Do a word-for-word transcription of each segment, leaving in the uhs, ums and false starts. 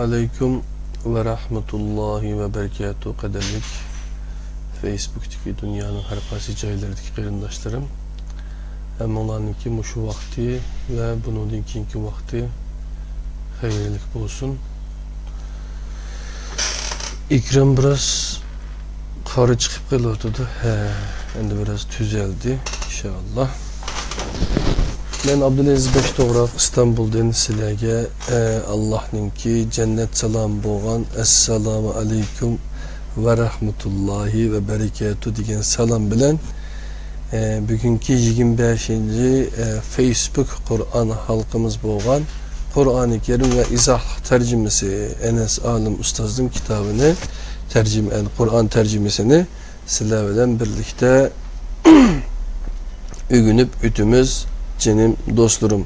ئەلەيكۇم ۋە رەھمەتۇللاھى ۋە بەرىكاتۇھ، قەدىرلىك فەيسبۇكتىكى دۇنيانىڭ ھەر قايسى جايلىرىدىكى قېرىنداشلىرىم. ھەممىڭلارنىڭكى مۇشۇ ۋاقتى ۋە بۇنىڭدىن كېيىنكى ۋاقتى خەيرلىك بولسۇن. ئېكران بىراز قارا چىقىپ قېلىۋاتىدۇ. ھە، ئەمدى بىراز تۈزەلدى، ئىنشائاللا. مەن ئابدۇلئەزىز بەشتوغراق ئىستانبۇلدىن سىلەرگە، ئە، ئاللاھنىڭكى جەننەت سالامى بولغان ئەسسالامۇ ئەلەيكۇم ۋە رەھمەتۇللاھى ۋە بەرىكاتۇھ دېگەن سالام بىلەن، ئە، بۈگۈنكى يىگىرمە بەشىنچى، ئە، فەيسبۇك قۇرئان ھالقىمىز بولغان قۇرئانى كەرىم ۋە ئىزاھلىق تەرجىمىسى ئەنەس ئالىم ئۇستازنىڭ كىتابىنى تەرجىمە، قۇرئان تەرجىمىسىنى سىلەر بىلەن بىرلىكتە ئۆگىنىپ ئۆتىمىز، جېنىم دوستلىرىم.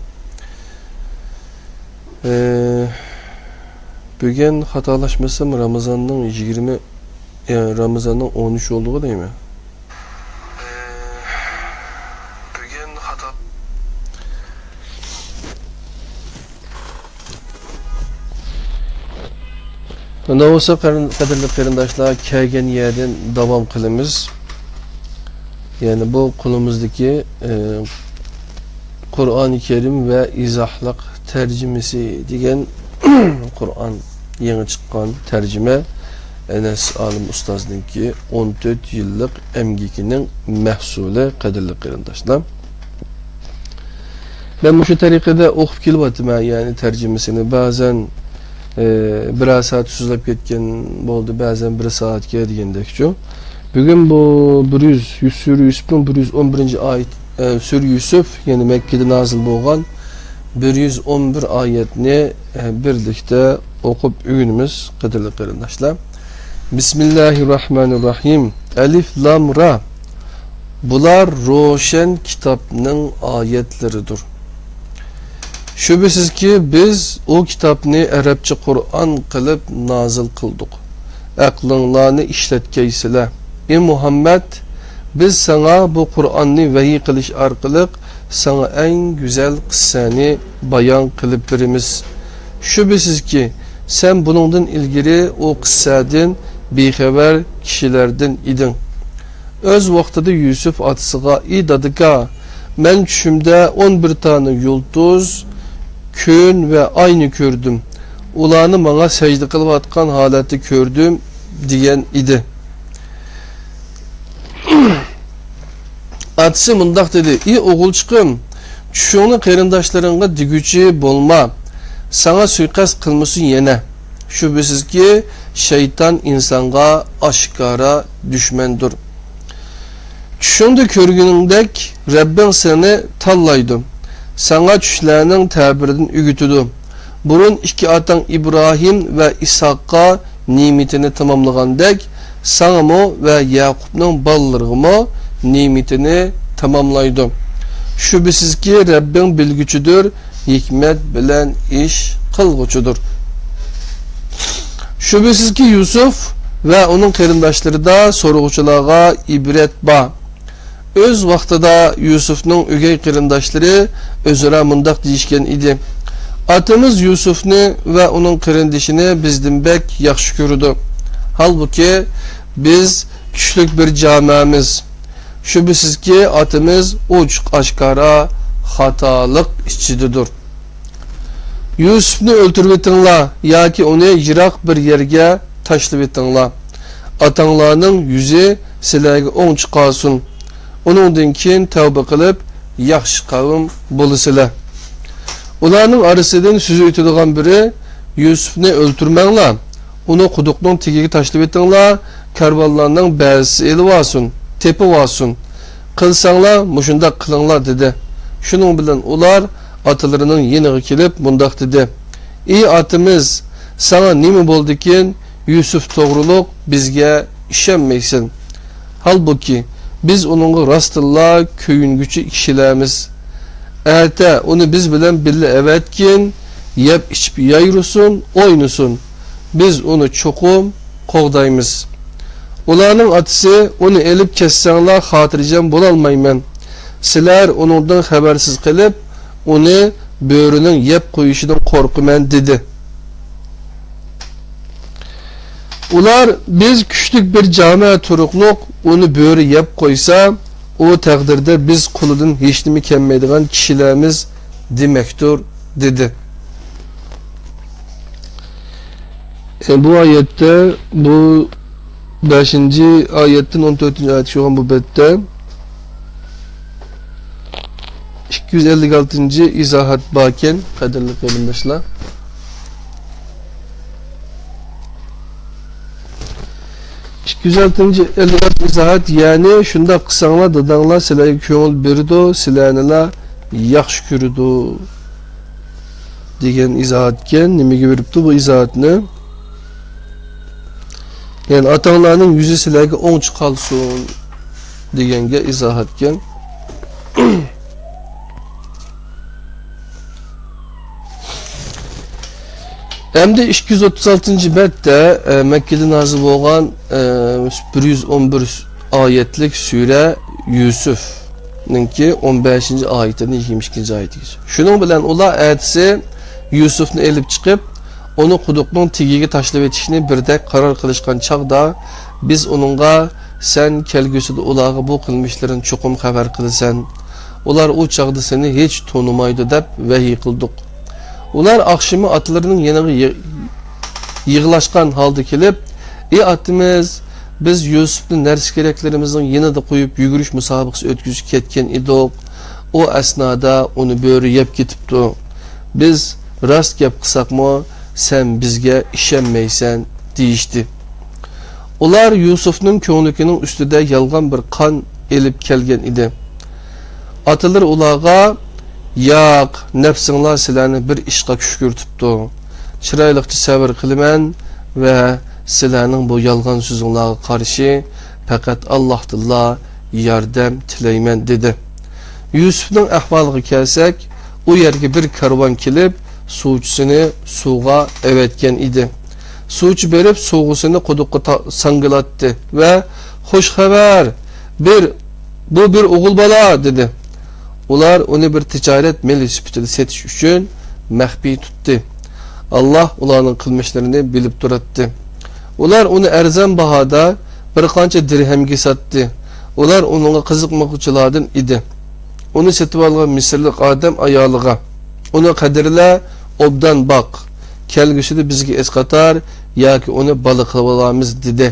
ئى، بۈگۈن خاتالاشمىسام، رامىزاننىڭ يىگىرمە، ئى، رامىزاننىڭ ئون ئۈچى بولدىغۇ دەيمەن. ئى، بۈگۈن خاتا- ئۇنداق بولسا، قېرىن-، قەدىرلىك قېرىنداشلار، كەلگەن يەردىن داۋام قىلىمىز. يەنى بۇ قولىمىزدىكى، ئى، قۇرئانى كەرىم ۋە ئىزاھلىق تەرجىمىسى دېگەن قۇرئان يېڭى چىققان تەرجىمە، ئەنەس ئالىم ئۇستازنىڭكى ئون تۆت يىللىق ئەمگىكىنىڭ مەھسۇلى، قەدىرلىك قېرىنداشلار. مەن مۇشۇ تەرىقىدە ئوقۇپ كېلىۋاتىمەن، يەنى تەرجىمىسىنى. بەزەن، ئى، بىرەر سائەت سوزۇلۇپ كەتكەن بولدى، بەزەن بىر سائەتكە دېگەندەكچۇ. بۈگۈن بۇ بىر يۈز، يۈز، سۈرە يۈسۈپنىڭ بىر يۈز ئون بىرىنچى ئايەت، ئى، سۈرە يۈسۈپ، يەنى مەككىدە نازىل بولغان بىر يۈز ئون بىر ئايەتنى، ئى، بىرلىكتە ئوقۇپ ئۆگىنىمىز، قەدىرلىك قېرىنداشلار. بىسمىللاھىررەھمانىررەھىم. ئەلىف لام را. بۇلار روشەن كىتابنىڭ ئايەتلىرىدۇر. شۈبھىسىزكى، بىز ئۇ كىتابنى ئەرەبچە قۇرئان قىلىپ نازىل قىلدۇق. ئەقلىڭلارنى ئىشلەتكەيسىلەر. ئى مۇھەممەد، بىز ساڭا بۇ قۇرئاننى ۋەھىي قىلىش ئارقىلىق ساڭا ئەڭ گۈزەل قىسسەنى بايان قىلىپ بېرىمىز. شۈبھىسىزكى، سەن بۇنىڭدىن ئىلگىرى ئۇ قىسسەدىن بىخەۋەر كىشىلەردىن ئىدىڭ. ئۆز ۋاقتىدا يۈسۈپ ئاتىسىغا، ئى دادىكا، مەن چۈشۈمدە ئون بىر دانە يۇلتۇز، كۈن ۋە ئاينى كۆردۈم. ئۇلارنى ماڭا سەجدە قىلىۋاتقان ھالەتتە كۆردۈم، دېگەن ئىدى. ئاتىسى مۇنداق دېدى، ئى ئوغۇلچىقىم، چۈشۈڭنى قېرىنداشلىرىڭغا دېگۈچى بولما، ساڭا سۇيىقەست قىلمىسۇن يەنە. شۈبھىسىزكى، شەيتان ئىنسانغا ئاشكارا دۈشمەندۇر. چۈشۈڭدە كۆرگىنىڭدەك رەببىڭ سېنى تاللايدۇ، ساڭا چۈشلەرنىڭ تەبىرىدىن ئۆگىتىدۇ. بۇرۇن ئىككى ئاتاڭ ئىبراھىم ۋە ئىسھاققا نېمىتىنى تاماملىغاندەك، ساڭىمۇ ۋە يەقۇپنىڭ بالىلىرىغىمۇ نېمىتىنى تاماملايدۇ. شۈبھىسىزكى، رەببىڭ بىلگۈچىدۇر، ھېكمەت بىلەن ئىش قىلغۇچىدۇر. شۈبھىسىزكى، يۈسۈف ۋە ئۇنىڭ قېرىنداشلىرىدا سورىغۇچىلارغا ئىبرەت بار. ئۆز ۋاقتىدا يۈسۈفنىڭ ئۆگەي قېرىنداشلىرى ئۆزئارا مۇنداق دېيىشكەن ئىدى، ئاتىمىز يۈسۈفنى ۋە ئۇنىڭ قېرىندىشىنى بىزدىن بەك ياخشى كۆرىدۇ. ھالبۇكى، بىز كۈچلۈك بىر جامائەمىز. شۈبھىسىزكى، ئاتىمىز ئوچۇق-ئاشكارا خاتالىق ئىچىدىدۇر. يۈسۈفنى ئۆلتۈرۈۋېتىڭلار ياكى ئۇنى يىراق بىر يەرگە تاشلىۋېتىڭلار. ئاتاڭلارنىڭ يۈزى سىلەرگە ئوڭ چىقارسۇن. ئۇنىڭدىن كېيىن تەۋبە قىلىپ، ياخشى قەۋم بولىسىلەر. ئۇلارنىڭ ئارىسىدىن سۆزى ئۆتىدىغان بىرى، يۈسۈفنى ئۆلتۈرمەڭلار، ئۇنى قۇدۇقنىڭ تېگىگە تاشلىۋېتىڭلار، كارۋانلارنىڭ بەزىسى ئېلىۋالسۇن، تېپىۋالسۇن. قىلساڭلار، مۇشۇنداق قىلىڭلار، دېدى. شۇنىڭ بىلەن ئۇلار ئاتىلىرىنىڭ يېنىغا كېلىپ مۇنداق دېدى، ئى ئاتىمىز، ساڭا نېمە بولدىكىن؟ يۈسۈف توغرۇلۇق بىزگە ئىشەنمەيسەن. ھالبۇكى، بىز ئۇنىڭغا راستتىنلا كۆيۈنگۈچى كىشىلەرمىز. ئەتە ئۇنى بىز بىلەن بىللە ئەۋەتكىن، يەپ ئىچىپ يايرىسۇن، ئوينىسۇن. بىز ئۇنى چوقۇم قوغدايمىز. ئۇلارنىڭ ئاتىسى، ئۇنى ئېلىپ كەتسەڭلار خاتىرجەم بولالمايمەن. سىلەر ئۇنىڭدىن خەۋەرسىز قېلىپ، ئۇنى بۆرىنىڭ يەپ قويۇشىدىن قورقىمەن، دېدى. ئۇلار، «بىز كۈچلۈك بىر جامائەت تۇرۇقلۇق، ئۇنى بۆرە يەپ قويسا، ئۇ تەقدىردە بىز قولىدىن ھېچنېمە كەلمەيدىغان كىشىلەرمىز دېمەكتۇر» دېدى. ئە، بۇ ئايەتتە، بۇ بەشىنچى ئايەتتىن ئون تۆتىنچى ئايەتكىچە بولغان بۇ بەتتە ئىككى يۈز ئەللىك ئالتىنچى ئىزاھات باركەن، قەدىرلىك قېرىنداشلار. ئىككى يۈز ئەللىك ئالتىنچى ئىزاھات، يەنى، «شۇنداق قىلساڭلار، داداڭلار سىلەرگە كۆڭۈل بېرىدۇ، سىلەرنىلا ياخشى كۆرىدۇ» دېگەن ئىزاھاتكەن. نېمىگە بېرىپتۇ بۇ ئىزاھاتنى؟ يەنى، «ئاتاڭلارنىڭ يۈزى سىلەرگە ئوڭچە قالسۇن» دېگەنگە ئىزاھاتكەن. ئەمدى ئىككى يۈز ئوتتۇز ئالتىنچى بەتتە، ئە، مەككىدە نازىل بولغان، ئە، بىر يۈز ئون بىر ئايەتلىك سۈرە يۈسۈفنىڭكى ئون بەشىنچى ئايىتىدىن يىگىرمە ئىككىنچى ئايىتىگىچە. شۇنىڭ بىلەن ئۇلار ئەتىسى يۈسۈفنى ئېلىپ چىقىپ، ئۇنى قۇدۇقنىڭ تېگىگە تاشلىۋېتىشنى بىردەك قارار قىلىشقان چاغدا، بىز ئۇنىڭغا، «سەن كەلگۈسىدە ئۇلارغا بۇ قىلمىشلىرىنى چوقۇم خەۋەر قىلىسەن. ئۇلار ئۇ چاغدا سېنى ھېچ تونۇمايدۇ» دەپ ۋەھىي قىلدۇق. ئۇلار ئاخشىمى ئاتىلىرىنىڭ يېنىغا يىغ-، يىغلاشقان ھالدا كېلىپ، «ئى ئاتىمىز، بىز يۈسۈپنى نەرسە-كېرەكلىرىمىزنىڭ يېنىدا قويۇپ، يۈگۈرۈش مۇسابىقىسى ئۆتكۈزۈشكە كەتكەن ئىدۇق. ئۇ ئەسنادا ئۇنى بۆرە يەپ كېتىپتۇ. بىز راست گەپ قىلساقمۇ، سەن بىزگە ئىشەنمەيسەن» دېيىشتى. ئۇلار يۈسۈفنىڭ كۆڭلىكىنىڭ ئۈستىدە يالغان بىر قان ئېلىپ كەلگەن ئىدى. ئاتىلىرى ئۇلارغا، «ياق، نەپسىڭلار سىلەرنى بىر ئىشقا كۈشكۈرتۈپتۇ. چىرايلىقچە سەۋر قىلىمەن ۋە سىلەرنىڭ بۇ يالغان سۆزۈڭلارغا قارشى پەقەت ئاللاھتىنلا ياردەم تىلەيمەن» دېدى. يۈسۈفنىڭ ئەھۋالىغا كەلسەك، ئۇ يەرگە بىر كارۋان كېلىپ، سۇچىسىنى سۇغا ئەۋەتكەن ئىدى. سۇچى بېرىپ، سۇغىسىنى قۇدۇققا تا-، ساڭگىلاتتى ۋە، «خوش خەۋەر! بىر، بۇ بىر ئوغۇل بالا!» دېدى. ئۇلار ئۇنى بىر تىجارەت مېلى سۈپىتىدە سېتىش ئۈچۈن مەخپىي تۇتتى. ئاللاھ ئۇلارنىڭ قىلمىشلىرىنى بىلىپ تۇراتتى. ئۇلار ئۇنى ئەرزان باھادا بىر قانچە دىرھەمگە ساتتى. ئۇلار ئۇنىڭغا قىزىقمىغۇچىلاردىن ئىدى. ئۇنى سېتىۋالغان مىسىرلىق ئادەم ئايالىغا، «ئۇنى قەدىرلە، ئوبدان باق. كەلگۈسىدە بىزگە ئەسقاتار ياكى ئۇنى بالا قىلىۋالارمىز» دېدى.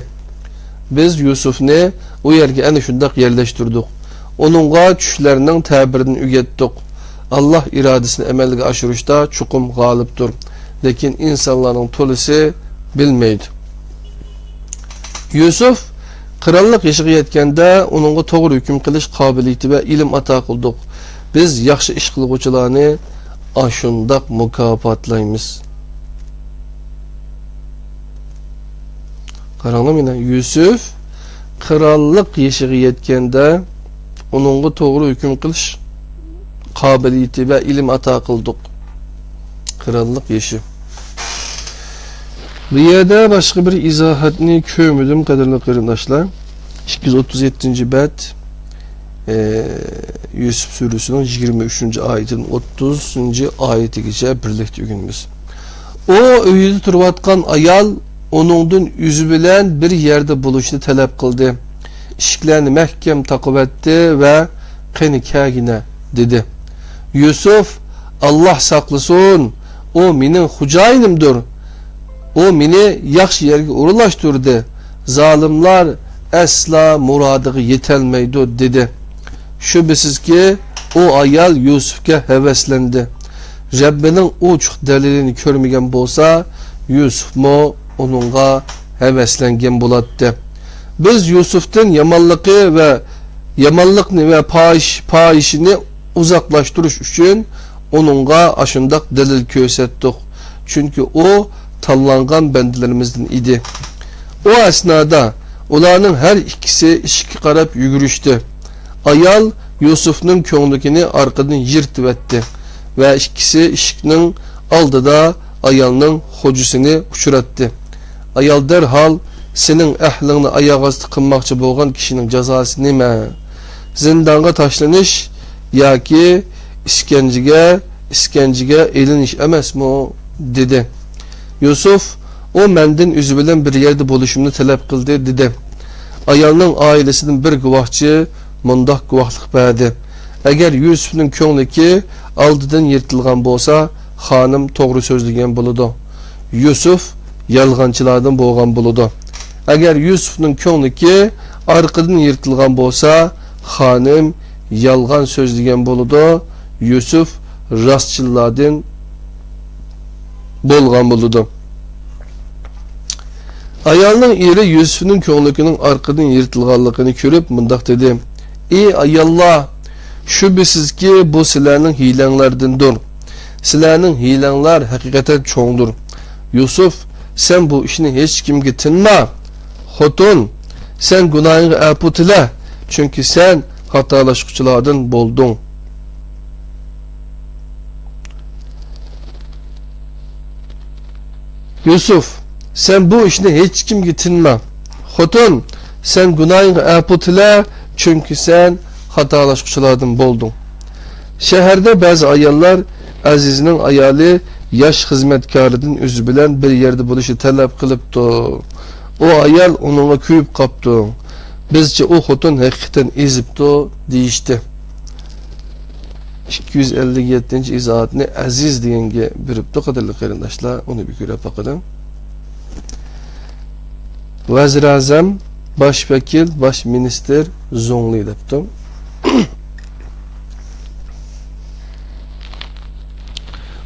بىز يۈسۈفنى ئۇ يەرگە ئەنە شۇنداق يەرلەشتۈردۇق. ئۇنىڭغا چۈشلەرنىڭ تەبىرىنى ئۆگەتتۇق. ئاللاھ ئىرادىسىنى ئەمەلگە ئاشۇرۇشتا چوقۇم غالىبتۇر. لېكىن ئىنسانلارنىڭ تولىسى بىلمەيدۇ. يۈسۈف قىرانلىق يېشىغا يەتكەندە، ئۇنىڭغا توغرا ھۆكۈم قىلىش قابىلىيىتى ۋە ئىلىم ئاتا قىلدۇق. بىز ياخشى ئىش قىلغۇچىلارنى ئاشۇنداق مۇكاپاتلايمىز. قاراڭلار مانا، يۈسۈف قىرانلىق يېشىغا يەتكەندە، ئۇنىڭغا توغرا ھۆكۈم قىلىش قابىلىيىتى ۋە ئىلىم ئاتا قىلدۇق. قىرانلىق يېشى. بۇ يەردە باشقا بىر ئىزاھاتنى كۆرمىدىم، قەدىرلىك قېرىنداشلار. ئىككى يۈز ئوتتۇز يەتتىنچى بەت، ئە، يۈسۈف سۈرىسىنىڭ يىگىرمە ئۈچىنچى ئايىتىدىن ئوتتۇزىنچى ئايىتىگىچە بىرلىكتە ئۆگىنىمىز. ئۇ ئۆيىدە تۇرۇۋاتقان ئايال ئۇنىڭدىن ئۆزى بىلەن بىر يەردە بولۇشنى تەلەپ قىلدى. ئىشىكلەرنى مەھكەم تاقىۋەتتى ۋە، «قېنى، كەلگىنە» دېدى. يۈسۈف، «ئاللاھ ساقلىسۇن، ئۇ مېنىڭ خوجايىنىمدۇر. ئۇ مېنى ياخشى يەرگە ئورۇنلاشتۇردى. زالىملار ئەسلا مۇرادىغا يېتەلمەيدۇ» دېدى. شۈبھىسىزكى، ئۇ ئايال يۈسۈفكە ھەۋەسلەندى. رەببىنىڭ ئوچۇق دەلىلىنى كۆرمىگەن بولسا، يۈسۈفمۇ ئۇنىڭغا ھەۋەسلەنگەن بولاتتى. بىز يۈسۈفتىن يامانلىقى ۋە يامانلىقنى ۋە پاھىش-، پاھىشىنى ئۇزاقلاشتۇرۇش ئۈچۈن ئۇنىڭغا ئاشۇنداق دەلىل كۆرسەتتۇق. چۈنكى ئۇ تاللانغان بەندىلىرىمىزدىن ئىدى. ئۇ ئەسنادا ئۇلارنىڭ ھەر ئىككىسى ئىشىككە قاراپ يۈگۈرۈشتى. ئايال يۈسۈفنىڭ كۆڭلىكىنى ئارقىدىن يىرتىۋەتتى ۋە ئىككىسى ئىشىكنىڭ ئالدىدا ئايالنىڭ خوجىسىنى ئۇچراتتى. ئايال دەرھال، «سېنىڭ ئەھلىڭنى ئاياغ ئاستى قىلماقچى بولغان كىشىنىڭ جازاسى نېمە؟ زىندانغا تاشلىنىش ياكى ئىسكەنجىگە، ئىسكەنجىگە ئېلىنىش ئەمەسمۇ؟» دېدى. يۈسۈف، ئۇ مەندىن ئۆزى بىلەن بىر يەردە بولۇشۇمنى تەلەپ قىلدى، دېدى. ئايالنىڭ ئائىلىسىدىن بىر گۇۋاھچى مۇنداق گۇۋاھلىق بەردى: ئەگەر يۈسۈپنىڭ كۆڭلىكى ئالدىدىن يىرتىلغان بولسا، خانىم توغرا سۆزلىگەن بولىدۇ. يۈسۈپ يالغانچىلاردىن بولغان بولىدۇ. ئەگەر يۈسۈپنىڭ كۆڭلىكى ئارقىدىن يىرتىلغان بولسا، خانىم يالغان سۆزلىگەن بولىدۇ. يۈسۈپ راستچىللاردىن بولغان بولىدۇ. ئايالنىڭ ئېرى يۈسۈپنىڭ كۆڭلىكىنىڭ ئارقىدىن يىرتىلغانلىقىنى كۆرۈپ مۇنداق دېدى: ئى ئاياللار، شۈبھىسىزكى، بۇ سىلەرنىڭ ھىيلەڭلاردىندۇر. سىلەرنىڭ ھىيلەڭلار ھەقىقەتەن چوڭدۇر. يۈسۈپ، سەن بۇ ئىشنى ھېچكىمگە تىنما. خوتۇن، سەن گۇناھىڭغا ئەپۇ تىلە، چۈنكى سەن خاتالاشقۇچىلاردىن بولدۇڭ. يۈسۈپ، سەن بۇ ئىشنى ھېچكىمگە تىنما. خوتۇن، سەن گۇناھىڭغا ئەپۇ تىلە، چۈنكى سەن خاتالاشقۇچىلاردىن بولدۇڭ. شەھەردە بەزى ئاياللار ئەزىزنىڭ ئايالى ياش خىزمەتكارىدىن ئۆزى بىلەن بىر يەردە بولۇشنى تەلەپ قىلىپتۇ. ئۇ ئايال ئۇنىڭغا كۆيۈپ قاپتۇ. بىزچە ئۇ خوتۇن ھەقىقەتەن ئېزىپتۇ، دېيىشتى. ئىككى يۈز ئەللىك يەتتىنچى ئىزاھاتنى ئەزىز دېگەنگە بېرىپتۇ، قەدىرلىك قېرىنداشلار، ئۇنى بىر كۆرۈپ باقىلى. ۋەزىر ئەزەم، باش ۋەكىل، باش مىنىستىر زۇڭلى دەپتۇ.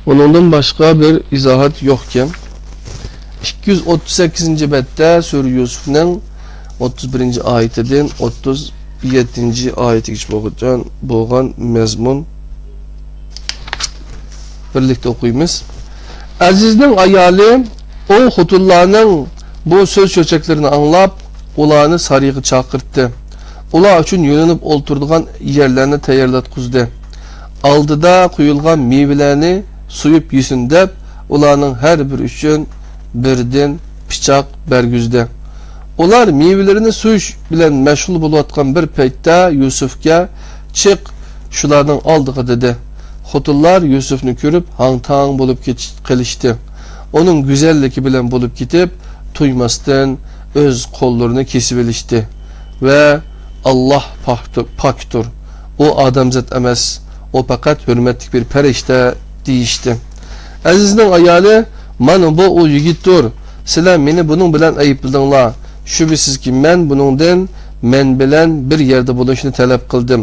ئۇنىڭدىن باشقا بىر ئىزاھات يوقكەن. ئىككى يۈز ئوتتۇز سەككىزىنچى بەتتە سۈرە يۈسۈفنىڭ ئوتتۇز بىرىنچى ئايىتىدىن ئوتتۇز يەتتىنچى ئايىتىگىچە بولغان، بولغان مەزمۇن بىرلىكتە ئوقۇيمىز. ئەزىزنىڭ ئايالى ئۇ خوتۇنلارنىڭ بۇ سۆز چۆچەكلىرىنى ئاڭلاپ، ئۇلارنى سارىيىغا چاقىرتتى. ئۇلار ئۈچۈن يۆلىنىپ ئولتۇرىدىغان يەرلەرنى تەييارلاتقۇزدى. ئالدىدا قويۇلغان مېۋىلەرنى سويۇپ يېسۇن دەپ، ئۇلارنىڭ ھەر بىرى ئۈچۈن بىردىن پىچاق بەرگۈزدى. ئۇلار مېۋىلىرىنى سويۇش بىلەن مەشغۇل بولۇۋاتقان بىر پەيتتە يۈسۈفكە، «چىق، شۇلارنىڭ ئالدىغا» دېدى. خوتۇنلار يۈسۈفنى كۆرۈپ ھاڭ-تاڭ بولۇپ كېتىش-، قېلىشتى. ئۇنىڭ گۈزەللىكى بىلەن بولۇپ كېتىپ، تۇيماستىن ئۆز قوللىرىنى كېسىۋېلىشتى ۋە «ئاللاھ پاكتۇر، پاكتۇر، ئۇ ئادەمزات ئەمەس، ئۇ پەقەت ھۆرمەتلىك بىر پەرىشتە» دېيىشتى. ئەزىزنىڭ ئايالى، «مانا بۇ ئۇ يىگىتتۇر، سىلەر مېنى بۇنىڭ بىلەن ئەيىبلىدىڭلار. شۈبھىسىزكى، مەن بۇنىڭدىن مەن بىلەن بىر يەردە بولۇشنى تەلەپ قىلدىم.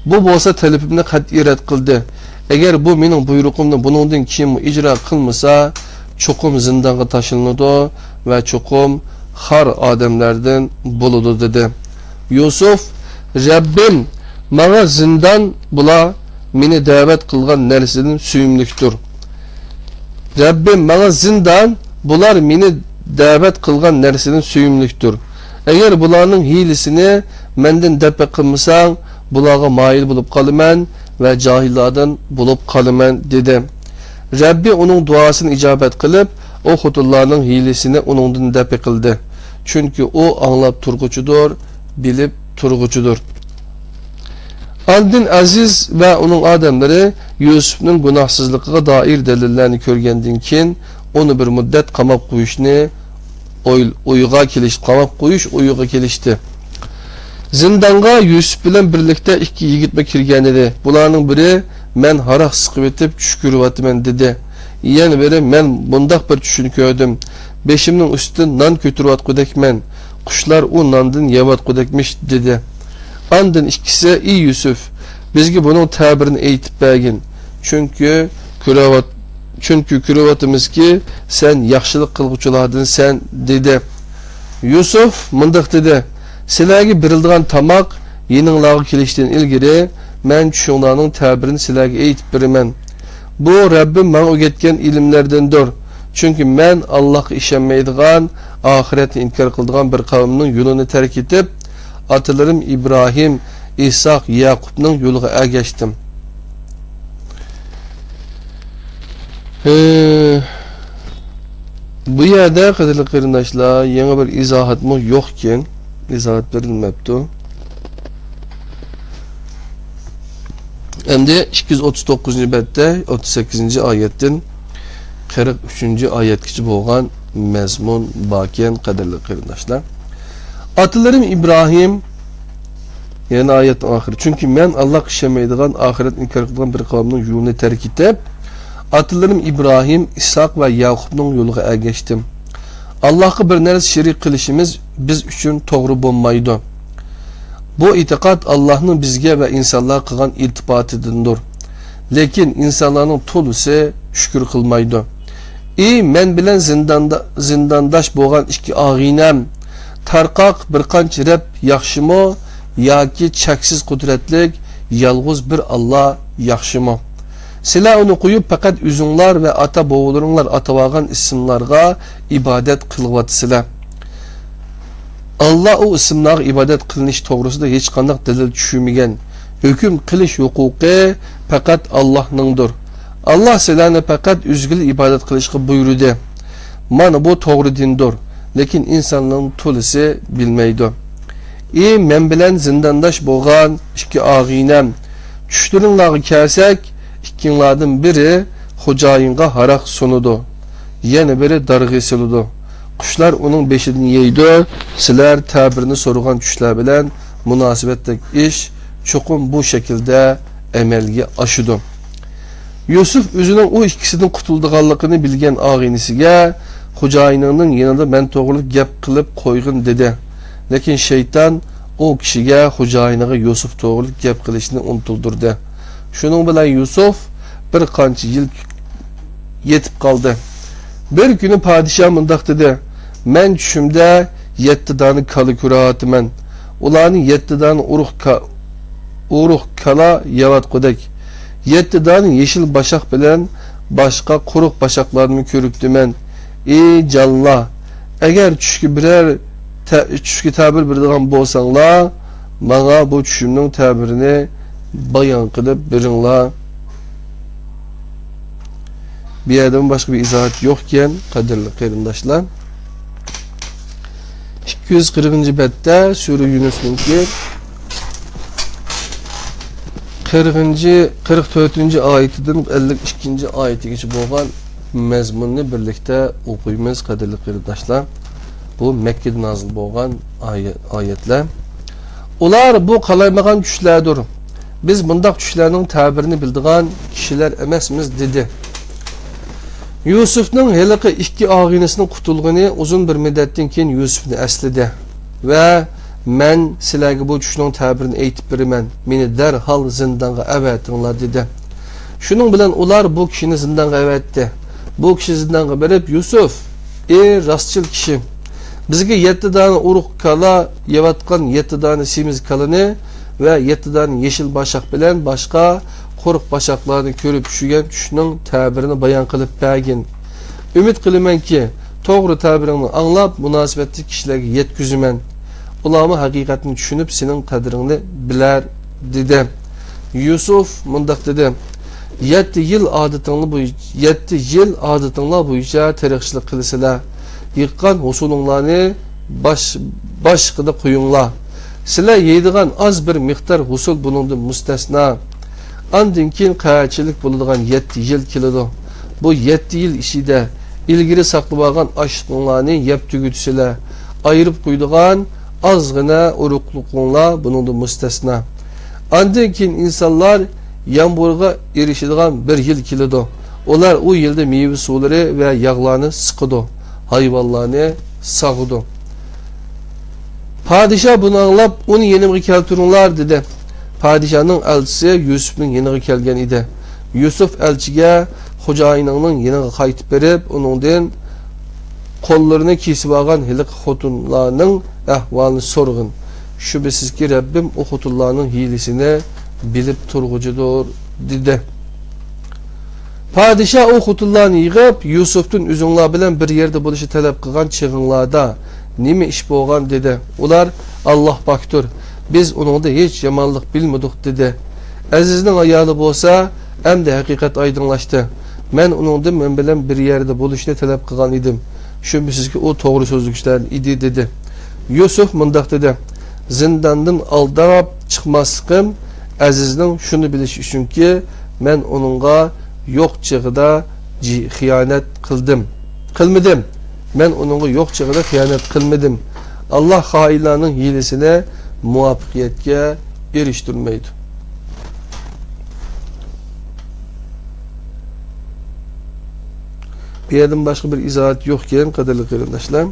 بۇ بولسا تەلىپىمنى قەتئىي رەت قىلدى. ئەگەر بۇ مېنىڭ بۇيرۇقۇمنى بۇنىڭدىن كېيىنمۇ ئىجرا قىلمىسا، چوقۇم زىندانغا تاشلىنىدۇ ۋە چوقۇم خار ئادەملەردىن بولىدۇ» دېدى. يۈسۈف، «رەببىم، ماڭا زىندان بۇلار مېنى دەۋەت قىلغان نەرسىدىن سۆيۈملۈكتۇر. رەببىم، ماڭا زىندان بۇلار مېنى دەۋەت قىلغان نەرسىدىن سۆيۈملۈكتۇر. ئەگەر بۇلارنىڭ ھىيلىسىنى مەندىن دەپئى قىلمىساڭ، بۇلارغا مايىل بولۇپ قالىمەن ۋە جاھىللاردىن بولۇپ قالىمەن» دېدى. رەببى ئۇنىڭ دۇئاسىنى ئىجابەت قىلىپ، ئۇ خوتۇنلارنىڭ ھىيلىسىنى ئۇنىڭدىن دەپئى قىلدى. چۈنكى ئۇ ئاڭلاپ تۇرغۇچىدۇر، بىلىپ تۇرغۇچىدۇر. ئاندىن ئەزىز ۋە ئۇنىڭ ئادەملىرى يۈسۈپنىڭ گۇناھسىزلىقىغا دائىر دەلىللەرنى كۆرگەندىن كېيىن، ئۇنى بىر مۇددەت قاماپ قويۇشنى ئوي-، ئويغا كېلىش-، قاماپ قويۇش ئويىغا كېلىشتى. زىندانغا يۈسۈپ بىلەن بىرلىكتە ئىككى يىگىتمۇ كىرگەنىدى. بۇلارنىڭ بىرى، «مەن ھاراق سىقىۋېتىپ چۈش كۆرۈۋاتىمەن» دېدى. يەنە بىرى، «مەن بۇنداق بىر چۈشنى كۆردۈم. بېشىمنىڭ ئۈستىدىن نان كۆتۈرۈۋاتقۇدەكمەن. قۇشلار ئۇ ناندىن يەۋاتقۇدەكمىش» دېدى. ئاندىن ئىككىسى، «ئى يۈسۈپ، بىزگە بۇنىڭ تەبىرىنى ئېيتىپ بەرگىن. چۈنكى كۆرۈۋات-، چۈنكى كۆرۈۋاتىمىزكى، سەن ياخشىلىق قىلغۇچىلاردىنسەن» دېدى. يۈسۈپ مۇنداق دېدى، «سىلەرگە بېرىلىدىغان تاماق يېنىڭلارغا كېلىشتىن ئىلگىرى، مەن چۈشۈڭلارنىڭ تەبىرىنى سىلەرگە ئېيتىپ بېرىمەن. بۇ رەببىم ماڭا ئۆگەتكەن ئىلىملەردىندۇر. چۈنكى مەن ئاللاھقا ئىشەنمەيدىغان، ئاخىرەتنى ئىنكار قىلىدىغان بىر قەۋمنىڭ يولىنى تەرك ئېتىپ، ئاتىلىرىم ئىبراھىم، ئىسھاق، يەقۇبنىڭ يولىغا ئەگەشتىم.» ھە، بۇ يەردە، قەدىرلىك قېرىنداشلار، يېڭى بىر ئىزاھاتمۇ يوقكەن. ئىزاھات بېرىلمەپتۇ. ئەمدى ئىككى يۈز ئوتتۇز توققۇزىنچى بەتتە ئوتتۇز سەككىزىنچى ئايەتتىن قىرىق ئۈچىنچى ئايەتكىچە بولغان مەزمۇن باركەن، قەدىرلىك قېرىنداشلار. ئاتىلىرىم ئىبراھىم، يەنە ئايەتنىڭ ئاخىرى. چۈنكى مەن ئاللاغا ئىشەنمەيدىغان، ئاخىرەتنى ئىنكار قىلىدىغان بىر قەۋمنىڭ يولىنى تەرك ئېتىپ، ئاتىلىرىم ئىبراھىم، ئىسھاق ۋە يەقۇبنىڭ يولىغا ئەگەشتىم. ئاللاغا بىر نەرسە شېرىك قىلىشىمىز بىز ئۈچۈن توغرا بولمايدۇ. بۇ ئېتىقاد ئاللاھنىڭ بىزگە ۋە ئىنسانلارغا قىلغان ئىلتىپاتىدىندۇر. لېكىن ئىنسانلارنىڭ تولىسى شۈكۈر قىلمايدۇ. ئى مەن بىلەن زىنداندا-، زىندانداش بولغان ئىككى ئاغىنەم، تارقاق بىر قانچە رەب ياخشىمۇ ياكى چەكسىز قۇدرەتلىك يالغۇز بىر ئاللا ياخشىمۇ؟ سىلەر ئۇنى قويۇپ، پەقەت ئۆزۈڭلار ۋە ئاتا-بوۋىلىرىڭلار ئاتىۋالغان ئىسىملارغا ئىبادەت قىلىۋاتىسىلەر. ئاللا ئۇ ئىسىملارغا ئىبادەت قىلىنىش توغرىسىدا ھېچقانداق دەلىل چۈشۈرمىگەن. ھۆكۈم قىلىش ھوقۇقى پەقەت ئاللاھنىڭدۇر. ئاللا سىلەرنى پەقەت ئۆزىگىلا ئىبادەت قىلىشقا بۇيرۇدى. مانا بۇ توغرا دىندۇر. لېكىن ئىنسانلارنىڭ تولىسى بىلمەيدۇ. ئى مەن بىلەن زىندانداش بولغان ئىككى ئاغىنەم، چۈشلىرىڭلارغا كەلسەك، ئىككىڭلاردىن بىرى خوجايىنغا ھاراق سۇنىدۇ، يەنە بىرى دارغا سېلىدۇ. قۇشلار ئۇنىڭ بېشىدىن يەيدۇ. سىلەر تەبىرنى سورىغان چۈشلەر بىلەن مۇناسىۋەتلىك ئىش چوقۇم بۇ شەكىلدە ئەمەلگە ئاشىدۇ. يۈسۈف ئۆزىنىڭ ئۇ ئىككىسىدىن قۇتۇلىدىغانلىقىنى بىلگەن ئاغىنىسىگە، خوجايىنىڭنىڭ يېنىدا مەن توغرىلىق گەپ قىلىپ قويغىن، دېدى. لېكىن شەيتان ئۇ كىشىگە خوجايىنىغا يۈسۈف توغرىلىق گەپ قىلىشنى ئۇنتۇلدۇردى. شۇنىڭ بىلەن يۈسۈف بىر قانچە يىل يېتىپ قالدى. بىر كۈنى پادىشاھ مۇنداق دېدى: مەن چۈشۈمدە يەتتە دانە كالا كۆرۈۋاتىمەن. ئۇلارنى يەتتە دانە ئۇرۇق كا-، ئۇرۇق كالا يەۋاتقۇدەك. يەتتە دانە يېشىل باشاق بىلەن باشقا قۇرۇق باشاقلارنىمۇ كۆرۈپتىمەن. ئى جانلار، ئەگەر چۈشكە بىرەر تە-، چۈشكە تەبىر بېرىدىغان بولساڭلار، ماڭا بۇ چۈشۈمنىڭ تەبىرىنى بايان قىلىپ بېرىڭلار. بۇ يەردىمۇ باشقا بىر ئىزاھات يوقكەن، قەدىرلىك قېرىنداشلار. ئىككى يۈز قىرىقىنچى بەتتە سۈرە يۇنۇسنىڭكى قىرىقىنچى، قىرىق تۆتىنچى ئايىتىدىن ئەللىك ئىككىنچى ئايىتىگىچە بولغان مەزمۇننى بىرلىكتە ئوقۇيمىز، قەدىرلىك قېرىنداشلار. بۇ مەككىدە نازىل بولغان ئايە-، ئايەتلەر. ئۇلار بۇ قالايمىغان چۈشلەردۇر. بىز بۇنداق چۈشلەرنىڭ تەبىرىنى بىلىدىغان كىشىلەر ئەمەسمىز، دېدى. يۈسۈفنىڭ ھېلىقى ئىككى ئاغىنىسىنىڭ قۇتۇلغىنى ئۇزۇن بىر مۇددەتتىن كېيىن يۈسۈفنى ئەسلىدى ۋە، مەن سىلەرگە بۇ چۈشنىڭ تەبىرىنى ئېيتىپ بېرىمەن، مېنى دەرھال زىندانغا ئەۋەتىڭلار، دېدى. شۇنىڭ بىلەن ئۇلار بۇ كىشىنى زىندانغا ئەۋەتتى. بۇ كىشى زىندانغا بېرىپ، يۈسۈف، ئى راستچىل كىشى، بىزگە يەتتە دانە ئۇرۇق كالا يەۋاتقان يەتتە دانە سېمىز كالىنى ۋە يەتتە دانە يېشىل باشاق بىلەن باشقا قۇرۇق باشاقلارنى كۆرۈپ چۈشۈرگەن چۈشنىڭ تەبىرىنى بايان قىلىپ بەرگىن. ئۈمىد قىلىمەنكى، توغرا تەبىرىڭنى ئاڭلاپ، مۇناسىۋەتلىك كىشىلەرگە يەتكۈزىمەن. ئۇلارمۇ ھەقىقەتنى چۈشىنىپ، سېنىڭ قەدرىڭنى بىلەر، دېدى. يۈسۈف مۇنداق دېدى: يەتتە يىل ئادىتىڭلار بوي-، يەتتە يىل ئادىتىڭلار بويىچە تېرىقچىلىق قىلىسىلەر. يىغقان ھوسۇلۇڭلارنى باش-، باشقىدا قويۇڭلار. سىلەر يەيدىغان ئاز بىر مىقدار ھوسۇل بۇنىڭدىن مۇستەسنا. ئاندىن كېيىن قەھەتچىلىك بولىدىغان يەتتە يىل كېلىدۇ. بۇ يەتتە يىل ئىچىدە ئىلگىرى ساقلىۋالغان ئاشلىقىڭلارنى يەپ تۈگىتىسىلەر. ئايرىپ قويىدىغان ئازغىنە ئۇرۇقلۇقۇڭلار بۇنىڭدىن مۇستەسنا. ئاندىن كېيىن ئىنسانلار يامغۇرغا ئېرىشىدىغان بىر يىل كېلىدۇ. ئۇلار ئۇ يىلدا مېۋە سۇلىرى ۋە ياغلارنى سىقىدۇ، ھايۋانلارنى ساغىدۇ. پادىشاھ بۇنى ئاڭلاپ، ئۇنى يېنىمغا كەلتۈرۈڭلار، دېدى. پادىشاھنىڭ ئەلچىسى يۈسۈپنىڭ يېنىغا كەلگەن ئىدى. يۈسۈپ ئەلچىگە خوجايىنىڭنىڭ يېنىغا قايتىپ بېرىپ، ئۇنىڭدىن قوللىرىنى كېسىۋالغان ھېلىقى خوتۇنلارنىڭ ئەھۋالىنى سورىغىن. شۈبھىسىزكى، رەببىم ئۇ خوتۇنلارنىڭ ھىيلىسىنى بىلىپ تۇرغۇچىدۇر، دېدى. پادىشاھ ئۇ خوتۇنلارنى يىغىپ، يۈسۈپتىن ئۆزۈڭلار بىلەن بىر يەردە بولۇشنى تەلەپ قىلغان چېغىڭلاردا نېمە ئىش بولغان؟ دېدى. ئۇلار، ئاللاھ پاكتۇر، بىز ئۇنىڭدا ھېچ يامانلىق بىلمىدۇق، دېدى. ئەزىزنىڭ ئايالى بولسا، ئەمدى ھەقىقەت ئايدىڭلاشتى. مەن ئۇنىڭدىن مەن بىلەن بىر يەردە بولۇشنى تەلەپ قىلغان ئىدىم. شۈبھىسىزكى، ئۇ توغرا سۆزلىگۈچىلەردىن ئىدى، دېدى. يۈسۈپ مۇنداق دېدى: زىنداندىن ئالداپ چىقماسلىقىم ئەزىزنىڭ شۇنى بىلىشى ئۈچۈنكى، مەن ئۇنىڭغا يوق چېغىدا جى-، خىيانەت قىلدىم، قىلمىدىم. مەن ئۇنىڭغا يوق چېغىدا خىيانەت قىلمىدىم. ئاللاھ خائىنلارنىڭ ھىيلىسىنى مۇۋەپپەقىيەتكە ئېرىشتۈرمەيدۇ. بۇ يەردىن باشقا بىر ئىزاھات يوقكەن، قەدىرلىك قېرىنداشلار.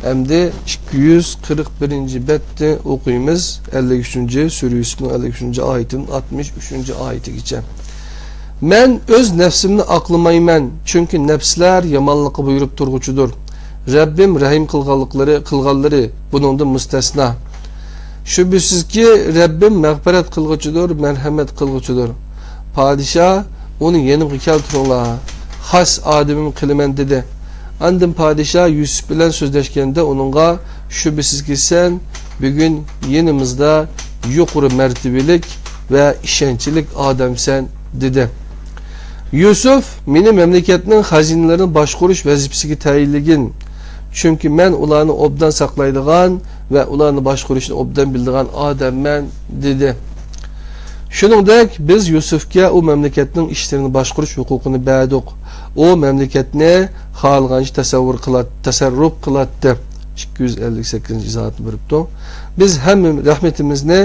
ئەمدى ئىككى يۈز قىرىق بىرىنچى بەتنى ئوقۇيمىز. ئەللىك ئۈچىنچى، سۈرە يۈسۈپنىڭ ئەللىك ئۈچىنچى ئايىتىدىن ئاتمىش ئۈچىنچى ئايىتىگىچە. مەن ئۆز نەپسىمنى ئاقلىمايمەن، چۈنكى نەپسلەر يامانلىققا بۇيرۇپ تۇرغۇچىدۇر. رەببىم رەھىم قىلغانلىقلىرى، قىلغانلىرى بۇنىڭدىن مۇستەسنا. شۈبھىسىزكى، رەببىم مەغپىرەت قىلغۇچىدۇر، مەرھەمەت قىلغۇچىدۇر. پادىشاھ، ئۇنى يېنىمغا كەلتۈرۈڭلار، خاس ئادىمىم قىلىمەن، دېدى. ئاندىن پادىشاھ يۈسۈپ بىلەن سۆزلەشكەندە ئۇنىڭغا، شۈبھىسىزكى، سەن بۈگۈن يېنىمىزدا يۇقىرى مەرتىۋىلىك ۋە ئىشەنچلىك ئادەمسەن، دېدى. يۈسۈپ، مېنى مەملىكەتنىڭ خەزىنىلىرىنى باشقۇرۇش ۋەزىپىسىگە تەيىنلىگىن، چۈنكى مەن ئۇلارنى ئوبدان ساقلايدىغان ۋە ئۇلارنى باشقۇرۇشنى ئوبدان بىلىدىغان ئادەممەن، دېدى. شۇنىڭدەك، بىز يۈسۈپكە ئۇ مەملىكەتنىڭ ئىشلىرىنى باشقۇرۇش ھوقۇقىنى بەردۇق. ئۇ مەملىكەتنى خالىغانچە تەسەۋۋۇر قىلات-، تەسەررۇپ قىلاتتى. ئىككى يۈز ئەللىك سەككىزىنچى ئىزاھاتنى بېرىپتۇ. بىز ھەممە رەھمىتىمىزنى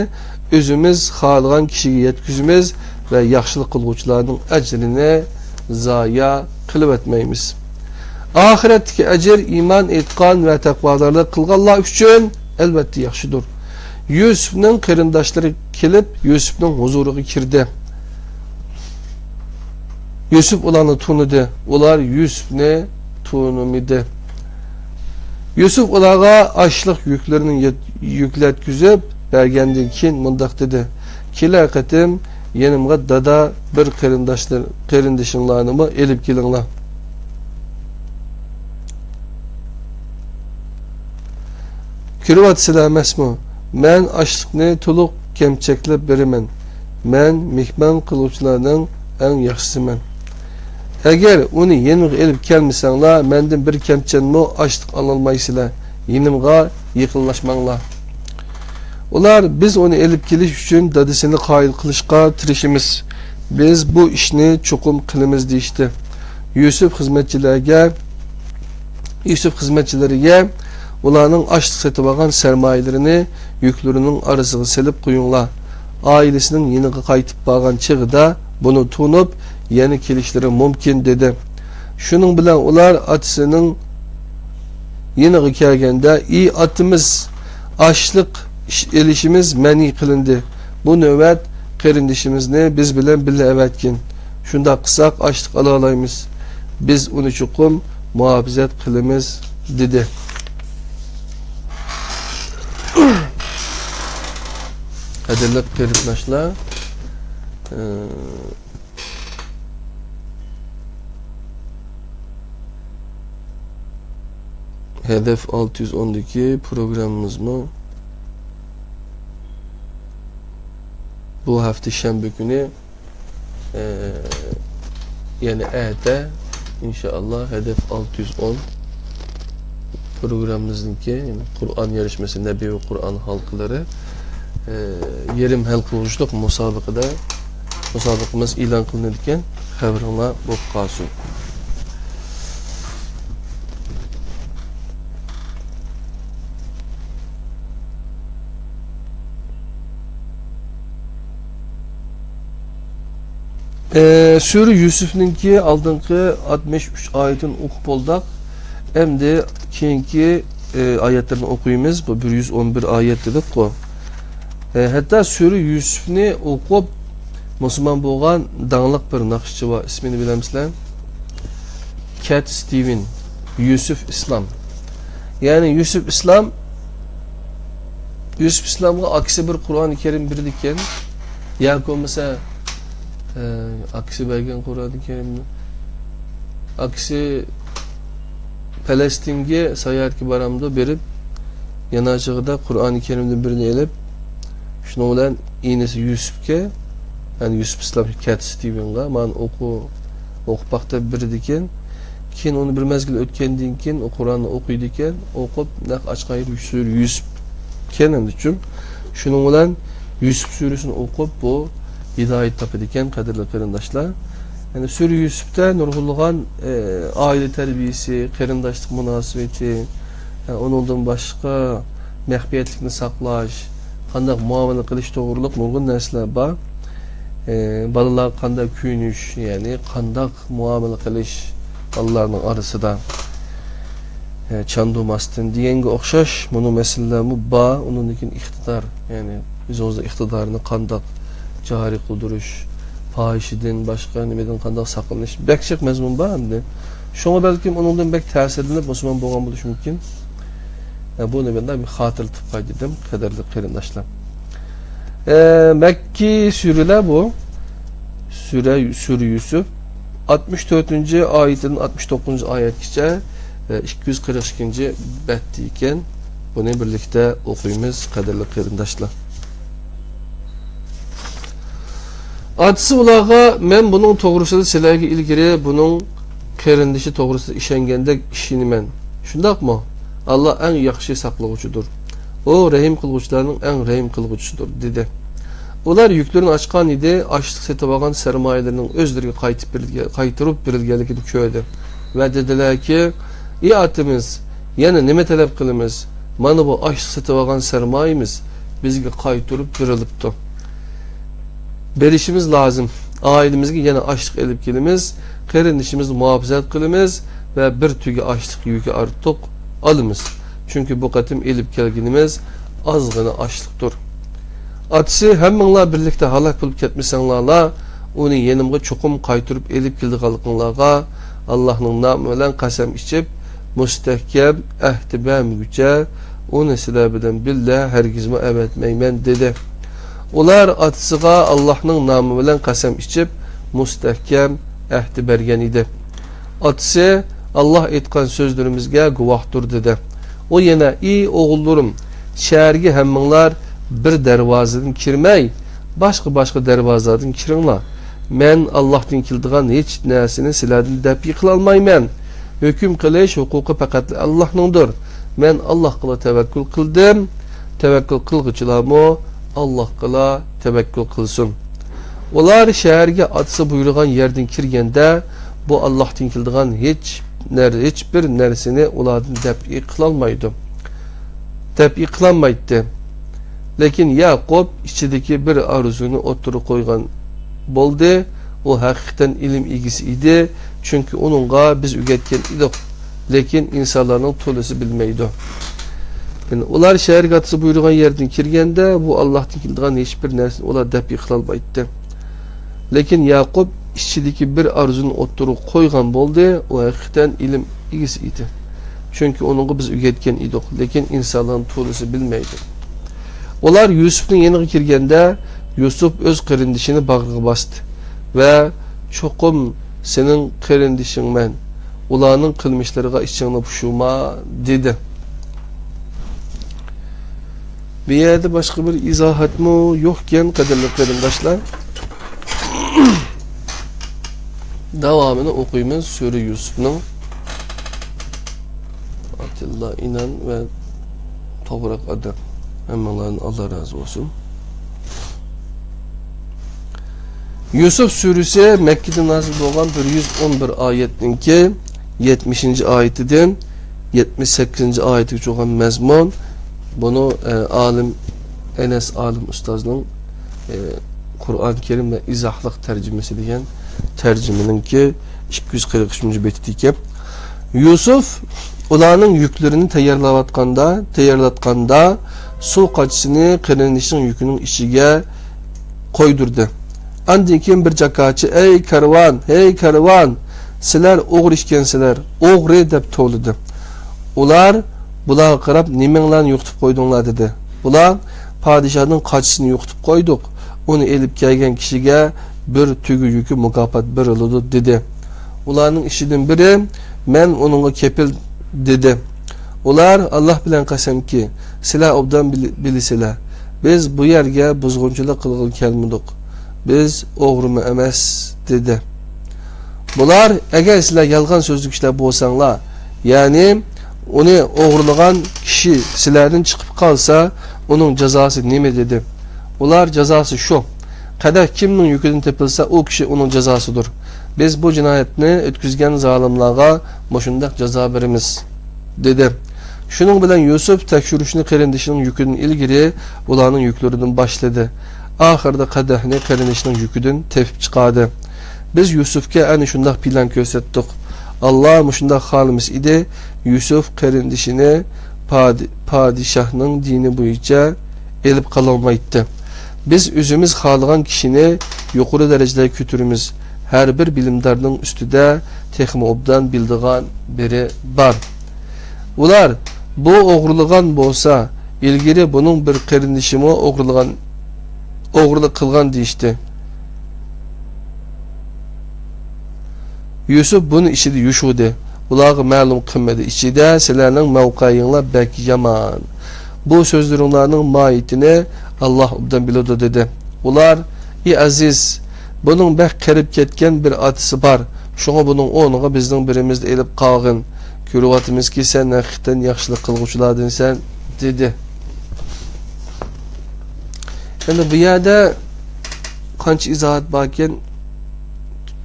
ئۆزىمىز خالىغان كىشىگە يەتكۈزىمىز ۋە ياخشىلىق قىلغۇچىلارنىڭ ئەجرىنى زايە قىلىۋەتمەيمىز. ئاخىرەتتىكى ئەجىر ئىمان ئېيتقان ۋە تەقۋادارلىق قىلغانلار ئۈچۈن ئەلۋەتتە ياخشىدۇر. يۈسۈپنىڭ قېرىنداشلىرى كېلىپ، يۈسۈپنىڭ ھۇزۇرىغا كىردى. يۈسۈپ ئۇلارنى تونۇدى. ئۇلار يۈسۈپنى تونۇمىدى. يۈسۈپ ئۇلارغا ئاشلىق يۈكلىرىنى يەت-، يۈكلەتكۈزۈپ بەرگەندىن كېيىن مۇنداق دېدى: «كېلەر قېتىم يېنىمغا دادا بىر قېرىنداشلار-، قېرىندىشىڭلارنىمۇ ئېلىپ كېلىڭلار.» كۆرۈۋاتىسىلەر ئەمەسمۇ؟ مەن ئاشلىقنى تولۇق كەمچەكلەپ بېرىمەن. مەن مېھمان قىلغۇچىلارنىڭ ئەڭ ياخشىسىمەن. ئەگەر ئۇنى يېنىمغا ئېلىپ كەلمىسەڭلار، مەندىن بىر كەمچەنمۇ ئاشلىق ئالالمايسىلەر. يېنىمغا يېقىنلاشماڭلار. ئۇلار، بىز ئۇنى ئېلىپ كېلىش ئۈچۈن دادىسىنى قايىل قىلىشقا تىرىشىمىز. بىز بۇ ئىشنى چوقۇم قىلىمىز، دېيىشتى. يۈسۈپ خىزمەتچىلەرگە، يۈسۈپ خىزمەتچىلىرىگە، ئۇلارنىڭ ئاشلىق سېتىۋالغان سەرمايىلىرىنى يۈكلىرىنىڭ ئارىسىغا سېلىپ قويۇڭلار. ئائىلىسىنىڭ يېنىغا قايتىپ بارغان چېغىدا بۇنى تونۇپ، يەنە كېلىشلىرى مۇمكىن، دېدى. شۇنىڭ بىلەن ئۇلار ئاتىسىنىڭ يېنىغا كەلگەندە، ئى ئاتىمىز، ئاشلىق ئېلىشىمىز مەنئى قىلىندى. بۇ نۆۋەت قېرىندىشىمىزنى بىز بىلەن بىللە ئەۋەتكىن. شۇنداق قىلساق، ئاشلىق ئالالايمىز. بىز ئۇنى چوقۇم مۇھاپىزەت قىلىمىز، دېدى. قەدىرلىك قېرىنداشلار، ئى، ھەدەپ ئالتە يۈز ئوندىكى پروگراممىمىزمۇ بۇ ھەپتە شەنبە كۈنى، ئە، يەنى ئەتە، ئىنشائاللا، ھەدەپ ئالتە يۈز ئون پروگراممىمىزنىڭكى، يەنى قۇرئان يارىشمىسى، نەبىۋى قۇرئان ھالقىلىرى، ئى، يېرىم ھەل قىلغۇچلۇق مۇسابىقىدە، مۇسابىقىمىز ئېلان قىلىنىدىكەن، خەۋىرىڭلار بولۇپ قالسۇن. ئى، سۈرە يۈسۈفنىڭكى ئالدىنقى ئاتمىش ئۈچ ئايىتىنى ئوقۇپ بولدۇق. ئەمدى كېيىنكى، ئى، ئايەتلىرىنى ئوقۇيمىز. بۇ بىر يۈز ئون بىر ئايەت دېدۇققۇ. ئى، ھەتتا سۈرە يۈسۈفنى ئوقۇپ مۇسۇلمان بولغان داڭلىق بىر ناخشىچى بار. ئىسمىنى بىلەمسىلەر؟ كەت ستىۋېن، يۈسۈپ ئىسلام. يەنى يۈسۈپ ئىسلام، يۈسۈپ ئىسلامغا ئاكىسى بىر قۇرئانى كەرىم بېرىدىكەن. ياكى بولمىسا، ئە، ئاكىسى بەرگەن قۇرئانى كەرىمنى. ئاكىسى پەلەستىنگە ساياھەتكە بارامدۇ، بېرىپ، يانار چېغىدا قۇرئانى كەرىمدىن بىرنى ئېلىپ، شۇنىڭ بىلەن ئىنىسى يۈسۈپكە، يەنى يۈسۈپ ئىسلام كەت ستىۋېنغا، مانا ئوقۇ، ئوقۇپ باق دەپ بېرىدىكەن. كېيىن ئۇنى بىر مەزگىل ئۆتكەندىن كېيىن ئۇ قۇرئاننى ئوقۇيدىكەن، ئوقۇپ نەق ئاچقان يېرى سۈرە يۈسۈپ ئىكەن، ئەمدى چۈم شۇنىڭ بىلەن يۈسۈپ سۈرىسىنى ئوقۇپ بۇ ھىدايەت تاپىدىكەن، قەدىرلىك قېرىنداشلار. يەنى سۈرە يۈسۈپتە نۇرغۇنلىغان، ئە، ئائىلە تەربىيىسى، قېرىنداشلىق مۇناسىۋىتى، ئە، ئۇنىڭدىن باشقا مەخپىيەتلىكنى ساقلاش، قانداق مۇئامىلە قىلىش توغرۇلۇق نۇرغۇن نەرسىلەر بار. ئە، بالىلارغا قانداق كۆيۈنۈش، يەنى قانداق مۇئامىلە قىلىش بالىلارنىڭ ئارىسىدا، ئە، چاندۇرماستىن دېگەنگە ئوخشاش مۇنۇ مەسىلىلەرمۇ بار. ئۇنىڭدىن كېيىن ئىقتىدار، يەنى ئۆزىڭىزنىڭ ئىقتىدارىنى قانداق جارى قىلدۇرۇش، پاھىشىدىن باشقا نېمىدىن قانداق ساقلىنىش، بەك جىق مەزمۇن بار ئەمدى. شۇڭا بەلكىم ئۇنىڭدىن بەك تەسىرلىنىپ مۇسۇلمان بولغان بولۇشى مۇمكىن. ئە، بۇنى مەن بىر خاتىرىلىتىپ قوياي دېدىم، قەدىرلىك قېرىنداشلار. ئە، مەككىي سۈرىلەر بۇ. سۈرە، سۈرە يۈسۈپ، ئاتمىش تۆتىنچى ئايىتىدىن ئاتمىش توققۇزىنچى ئايەتكىچە، ئە، ئىككى يۈز قىرىق ئىككىنچى بەتتە ئىكەن. بۇنى بىرلىكتە ئوقۇيمىز، قەدىرلىك قېرىنداشلار. ئاتىسى ئۇلارغا، مەن بۇنىڭ توغرىسىدا سىلەرگە ئىلگىرى بۇنىڭ قېرىندىشى توغرىسىدا ئىشەنگەندەك ئىشىنىمەن. شۇنداقمۇ؟ ئاللا ئەڭ ياخشى ساقلىغۇچىدۇر. ئۇ رەھىم قىلغۇچىلارنىڭ ئەڭ رەھىم قىلغۇچىسىدۇر، دېدى. ئۇلار يۈكلىرىنى ئاچقان ئىدى، ئاشلىق سېتىۋالغان سەرمايىلىرىنىڭ ئۆزلىرىگە قايتىپ بېرىلگە-، قايتۇرۇپ بېرىلگەنلىكىنى كۆردى ۋە دېدىلەركى، ئى ئاتىمىز، يەنە نېمە تەلەپ قىلىمىز؟ مانا بۇ ئاشلىق سېتىۋالغان سەرمايىمىز بىزگە قايتۇرۇپ بېرىلىپتۇ. بېرىشىمىز لازىم. ئائىلىمىزگە يەنە ئاشلىق ئېلىپ كېلىمىز، قېرىندىشىمىزنى مۇھاپىزەت قىلىمىز ۋە بىر تۈگە ئاشلىق يۈكى ئارتۇق ئالىمىز. چۈنكى بۇ قېتىم ئېلىپ كەلگىنىمىز ئازغىنا ئاشلىقتۇر. ئاتىسى، ھەممىڭلار بىرلىكتە ھالاك بولۇپ كەتمىسەڭلارلا، ئۇنى يېنىمغا چوقۇم قايتۇرۇپ ئېلىپ كېلىدىغانلىقىڭلارغا ئاللاھنىڭ نامى بىلەن قەسەم ئىچىپ، مۇستەھكەم ئەھدى بەرمىگۈچە ئۇنى سىلەر بىلەن بىللە ھەرگىزمۇ ئەۋەتمەيمەن، دېدى. ئۇلار ئاتىسىغا ئاللاھنىڭ نامى بىلەن قەسەم ئىچىپ، مۇستەھكەم ئەھدى بەرگەن ئىدى. ئاتىسى، ئاللاھ ئېيتقان سۆزلىرىمىزگە گۇۋاھتۇر، دېدى. ئۇ يەنە، ئى ئوغۇللىرىم، شەھەرگە ھەممىڭلار بىر دەرۋازىدىن كىرمەي، باشقا-باشقا دەرۋازىلاردىن كىرىڭلار. مەن ئاللاھتىن كېلىدىغان ھېچ نەرسىنى سىلەردىن دەپئى قىلالمايمەن. ھۆكۈم قىلىش ھوقۇقى پەقەت ئاللاھنىڭدۇر. مەن ئاللاھقىلا تەۋەككۈل قىلدىم. تەۋەككۈل قىلغۇچىلارمۇ ئاللاھقىلا تەۋەككۈل قىلسۇن. ئۇلار شەھەرگە ئاتىسى بۇيرۇغان يەردىن كىرگەندە، بۇ ئاللاھتىن كېلىدىغان ھېچ نەر-، ھېچ بىر نەرسىنى ئۇلاردىن دەپئى قىلالمايدۇ. دەپئى قىلالمايتتى. لېكىن يەقۇپ ئىچىدىكى بىر ئارزۇنى ئوتتۇرىغا قويغان بولدى. ئۇ ھەقىقەتەن ئىلىم ئىگىسى ئىدى، چۈنكى ئۇنىڭغا بىز ئۆگەتكەن ئىدۇق. لېكىن ئىنسانلارنىڭ تولىسى بىلمەيدۇ. يەنى ئۇلار شەھەرگە ئاتىسى بۇيرۇغان يەردىن كىرگەندە، بۇ ئاللاھتىن كېلىدىغان ھېچ بىر نەرسىنى ئۇلار دەپئى قىلالمايتتى. لېكىن يەقۇپ ئىچىدىكى بىر ئارزۇنى ئوتتۇرىغا قويغان بولدى، ئۇ ھەقىقەتەن ئىلىم ئىگىسى ئىدى. چۈنكى ئۇنىڭغا بىز ئۆگەتكەن ئىدۇق، لېكىن ئىنسانلارنىڭ تولىسى بىلمەيدۇ. ئۇلار يۈسۈپنىڭ يېنىغا كىرگەندە، يۈسۈپ ئۆز قېرىندىشىنى باغرىغا باستى ۋە، چوقۇم سېنىڭ قېرىندىشىڭمەن، ئۇلارنىڭ قىلمىشلىرىغا ئىچىڭنى پۇشۇرما، دېدى. بۇ يەردە باشقا بىر ئىزاھاتمۇ يوقكەن، قەدىرلىك قېرىنداشلار. داۋامىنى ئوقۇيمىز سۈرە يۈسۈپنىڭ. ئاتىللا ئىنان ۋە توغراق ئادەم. ھەممىڭلاردىن ئاللا رازى بولسۇن. يۈسۈپ سۈرىسى مەككىدە نازىل بولغان بىر يۈز ئون بىر ئايەتنىڭكى يەتمىشىنچى ئايىتىدىن يەتمىش سەككىزىنچى ئايىتىگىچە بولغان مەزمۇن. بۇنى، ئە، ئالىم، ئەنەس ئالىم ئۇستازنىڭ، ئە، قۇرئان كەرىم ۋە ئىزاھلىق تەرجىمىسى دېگەن تەرجىمىنىڭكى ئىككى يۈز قىرىق ئۈچىنچى بېتىدىكەن. يۈسۈپ ئۇلارنىڭ يۈكلىرىنى تەييارلاۋاتقاندا، تەييارلاتقاندا، سۇ قاچىسىنى قېرىندىشىنىڭ يۈكىنىڭ ئىچىگە قويدۇردى. ئاندىن كېيىن بىر جاكارچى، ئەي كارۋان، ھەي كارۋان، سىلەر ئوغرى ئىكەنسىلەر، ئوغرى، دەپ توۋلىدى. ئۇلار بۇلارغا قاراپ، نېمىڭلارنى يوقىتىپ قويدۇڭلار؟ دېدى. بۇلار، پادىشاھنىڭ قاچىسىنى يوقىتىپ قويدۇق، ئۇنى ئېلىپ كەلگەن كىشىگە بىر تۈگە يۈكى مۇكاپات بېرىلىدۇ، دېدى. ئۇلارنىڭ ئىچىدىن بىرى، مەن ئۇنىڭغا كېپىل، دېدى. ئۇلار، ئاللا بىلەن قەسەمكى، سىلەر ئوبدان بىل-، بىلىسىلەر، بىز بۇ يەرگە بۇزغۇنچىلىق قىلغىلى كەلمىدۇق، بىز ئوغرىمۇ ئەمەس، دېدى. بۇلار، ئەگەر سىلەر يالغان سۆزلۈك كىشىلەر بولساڭلار، يەنى ئۇنى ئوغرىلىغان كىشى سىلەردىن چىقىپ قالسا، ئۇنىڭ جازاسى نېمە؟ دېدى. ئۇلار، جازاسى شۇ، قەدەھ كىمنىڭ يۈكىدىن تېپىلسا، ئۇ كىشى ئۇنىڭ جازاسىدۇر. بىز بۇ جىنايەتنى ئۆتكۈزگەن زالىملارغا مۇشۇنداق جازا بېرىمىز، دېدى. شۇنىڭ بىلەن يۈسۈپ تەكشۈرۈشنى قېرىندىشىنىڭ يۈكىدىن ئىلگىرى ئۇلارنىڭ يۈكلىرىدىن باشلىدى. ئاخىرىدا قەدەھنى قېرىندىشىنىڭ يۈكىدىن تېپىپ چىقاردى. بىز يۈسۈپكە ئەنە شۇنداق پىلان كۆرسەتتۇق. ئاللا مۇشۇنداق خالىمىسا ئىدى، يۈسۈپ قېرىندىشىنى پادى-، پادىشاھنىڭ دىنى بويىچە ئېلىپ قالالمايتتى. بىز ئۆزىمىز خالىغان كىشىنى يۇقىرى دەرىجىلەرگە كۆتۈرىمىز. ھەر بىر بىلىمدارنىڭ ئۈستىدە تېخىمۇ ئوبدان بىلىدىغان بىرى بار. ئۇلار، بۇ ئوغرىلىغان بولسا، ئىلگىرى بۇنىڭ بىر قېرىندىشىمۇ ئوغرىلىغان، ئوغرىلىق قىلغان دېيىشتى. يۈسۈپ بۇنى ئىچىدە يوشۇردى. ئۇلارغا مەلۇم قىلمىدى. ئىچىدە سىلەرنىڭ مەۋقەيىڭلار بەك يامان. بۇ سۆزلىرىڭلارنىڭ ماھىيىتىنى ئاللا ئوبدان بىلىدۇ، دېدى. ئۇلار، ئى ئەزىز، بۇنىڭ بەك قېرىپ كەتكەن بىر ئاتىسى بار. شۇڭا بۇنىڭ ئورنىغا بىزنىڭ بىرىمىزنى ئېلىپ قالغىن. كۆرۈۋاتىمىزكى، سەن ھەقىقەتەن ياخشىلىق قىلغۇچىلاردىنسەن، دېدى. ئەمدى بۇ يەردە قانچە ئىزاھات باركەن؟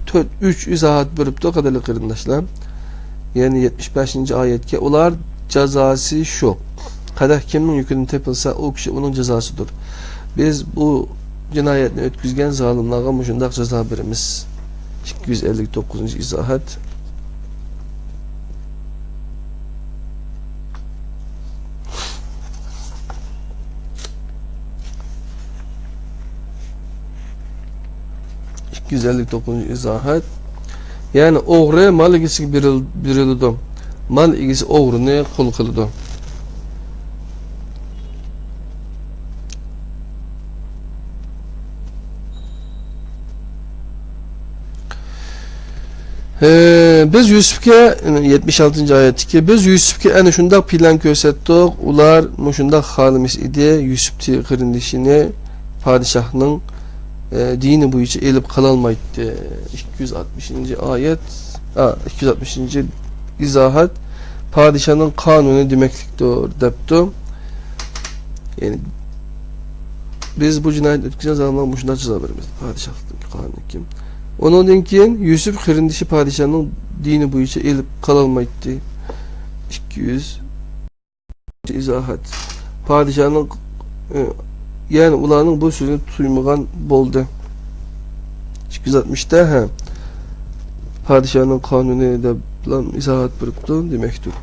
تۆت، ئۈچ ئىزاھات بېرىپتۇ، قەدىرلىك قېرىنداشلار. يەنى يەتمىش بەشىنچى ئايەتكە، ئۇلار جازاسى شۇ. قەدەھ كىمنىڭ يۈكىدىن تېپىلسا، ئۇ كىشى ئۇنىڭ جازاسىدۇر. بىز بۇ جىنايەتنى ئۆتكۈزگەن زالىملارغا مۇشۇنداق جازا بېرىمىز. ئىككى يۈز ئەللىك توققۇزىنچى ئىزاھات. ئىككى يۈز ئەللىك توققۇزىنچى ئىزاھات. يەنى ئوغرى مال ئىگىسىگە بېرىل-، بېرىلىدۇ. مال ئىگىسى ئوغرىنى قۇل قىلىدۇ. ھە، بىز يۈسۈپكە، يەتمىش ئالتىنچى ئايەتتىكى، بىز يۈسۈپكە ئەنە شۇنداق پىلان كۆرسەتتۇق، ئۇلار مۇشۇنداق خالىمىسا ئىدى، يۈسۈپ قېرىندىشىنى پادىشاھنىڭ، ئە، دىنى بويىچە ئېلىپ قالالمايتتى. ئىككى يۈز ئاتمىشىنچى ئايەت، ئا، ئىككى يۈز ئاتمىشىنچى ئىزاھات، پادىشاھنىڭ قانۇنى دېمەكلىكتۇر، دەپتۇ. يەنى، بىز بۇ جىنايەتنى ئۆتكۈزگەن زالىملارغا مۇشۇنداق جازا بېرىمىز. پادىشاھلىقتىكى قانۇنكى. ئۇنىڭدىن كېيىن يۈسۈپ قېرىندىشى پادىشاھنىڭ دىنى بويىچە ئېلىپ قالالمايتتى. ئىككى يۈز ئىزاھات. پادىشاھنىڭ، ئى، يەنى ئۇلارنىڭ بۇ سۆزىنى تۇيمىغان بولدى. ئىككى يۈز ئاتمىشتا، ھە. پادىشاھنىڭ قانۇنى دەپلا ئىزاھات بېرىپتۇ، دېمەكتۇر.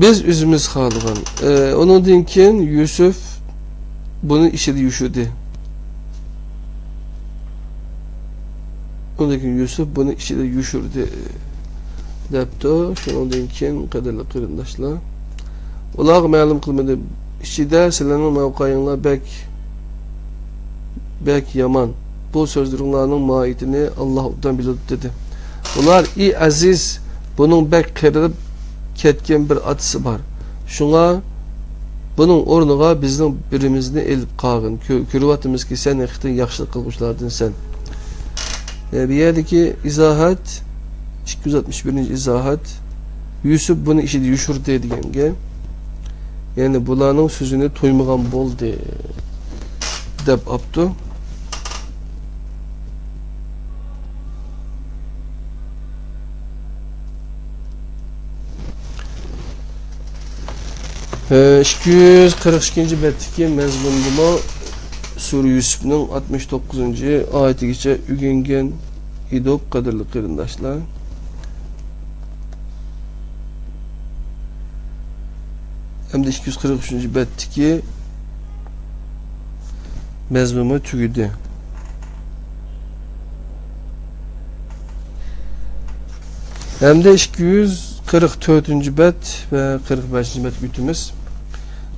بىز ئۆزىمىز خالىغان. ئى، ئۇنىڭدىن كېيىن يۈسۈپ بۇنى ئىچىدە يوشۇردى. ئۇنىڭدىن كېيىن يۈسۈپ بۇنى ئىچىدە يوشۇردى، دەپتۇ. شۇنىڭدىن كېيىن، قەدىرلىك قېرىنداشلار، ئۇلارغا مەلۇم قىلمىدى. ئىچىدە سىلەرنىڭ مەۋقەيىڭلار بەك، بەك يامان. بۇ سۆزلىرىڭلارنىڭ ماھىيىتىنى ئاللا ئوبدان بىلىدۇ، دېدى. ئۇلار، ئى ئەزىز، بۇنىڭ بەك قېرىپ كەتكەن بىر ئاتىسى بار. شۇڭا بۇنىڭ ئورنىغا بىزنىڭ بىرىمىزنى ئېلىپ قالغىن. كۆ-، كۆرۈۋاتىمىزكى، سەن ھەقىقەتەن ياخشىلىق قىلغۇچىلاردىنسەن. ئە، بۇ يەردىكى ئىزاھات، ئىككى يۈز ئاتمىش بىرىنچى ئىزاھات، يۈسۈپ بۇنى ئىچىدە يوشۇردى دېگەن گەپ. يەنى بۇلارنىڭ سۆزىنى تۇيمىغان بولدى، دەپ ئاپتۇ. ئىككى يۈز قىرىق ئىككىنچى بەتتىكى مەزمۇندىمۇ سۈرە يۈسۈپنىڭ ئاتمىش توققۇزىنچى ئايىتىگىچە ئۆگەنگەن ئىدۇق، قەدىرلىك قېرىنداشلار. ئەمدى ئىككى يۈز قىرىق ئۈچىنچى بەتتىكى مەزمۇنمۇ تۈگىدى. ئەمدى ئىككى يۈز قىرىق تۆتىنچى بەت ۋە قىرىق بەشىنچى بەتكە ئۆتىمىز.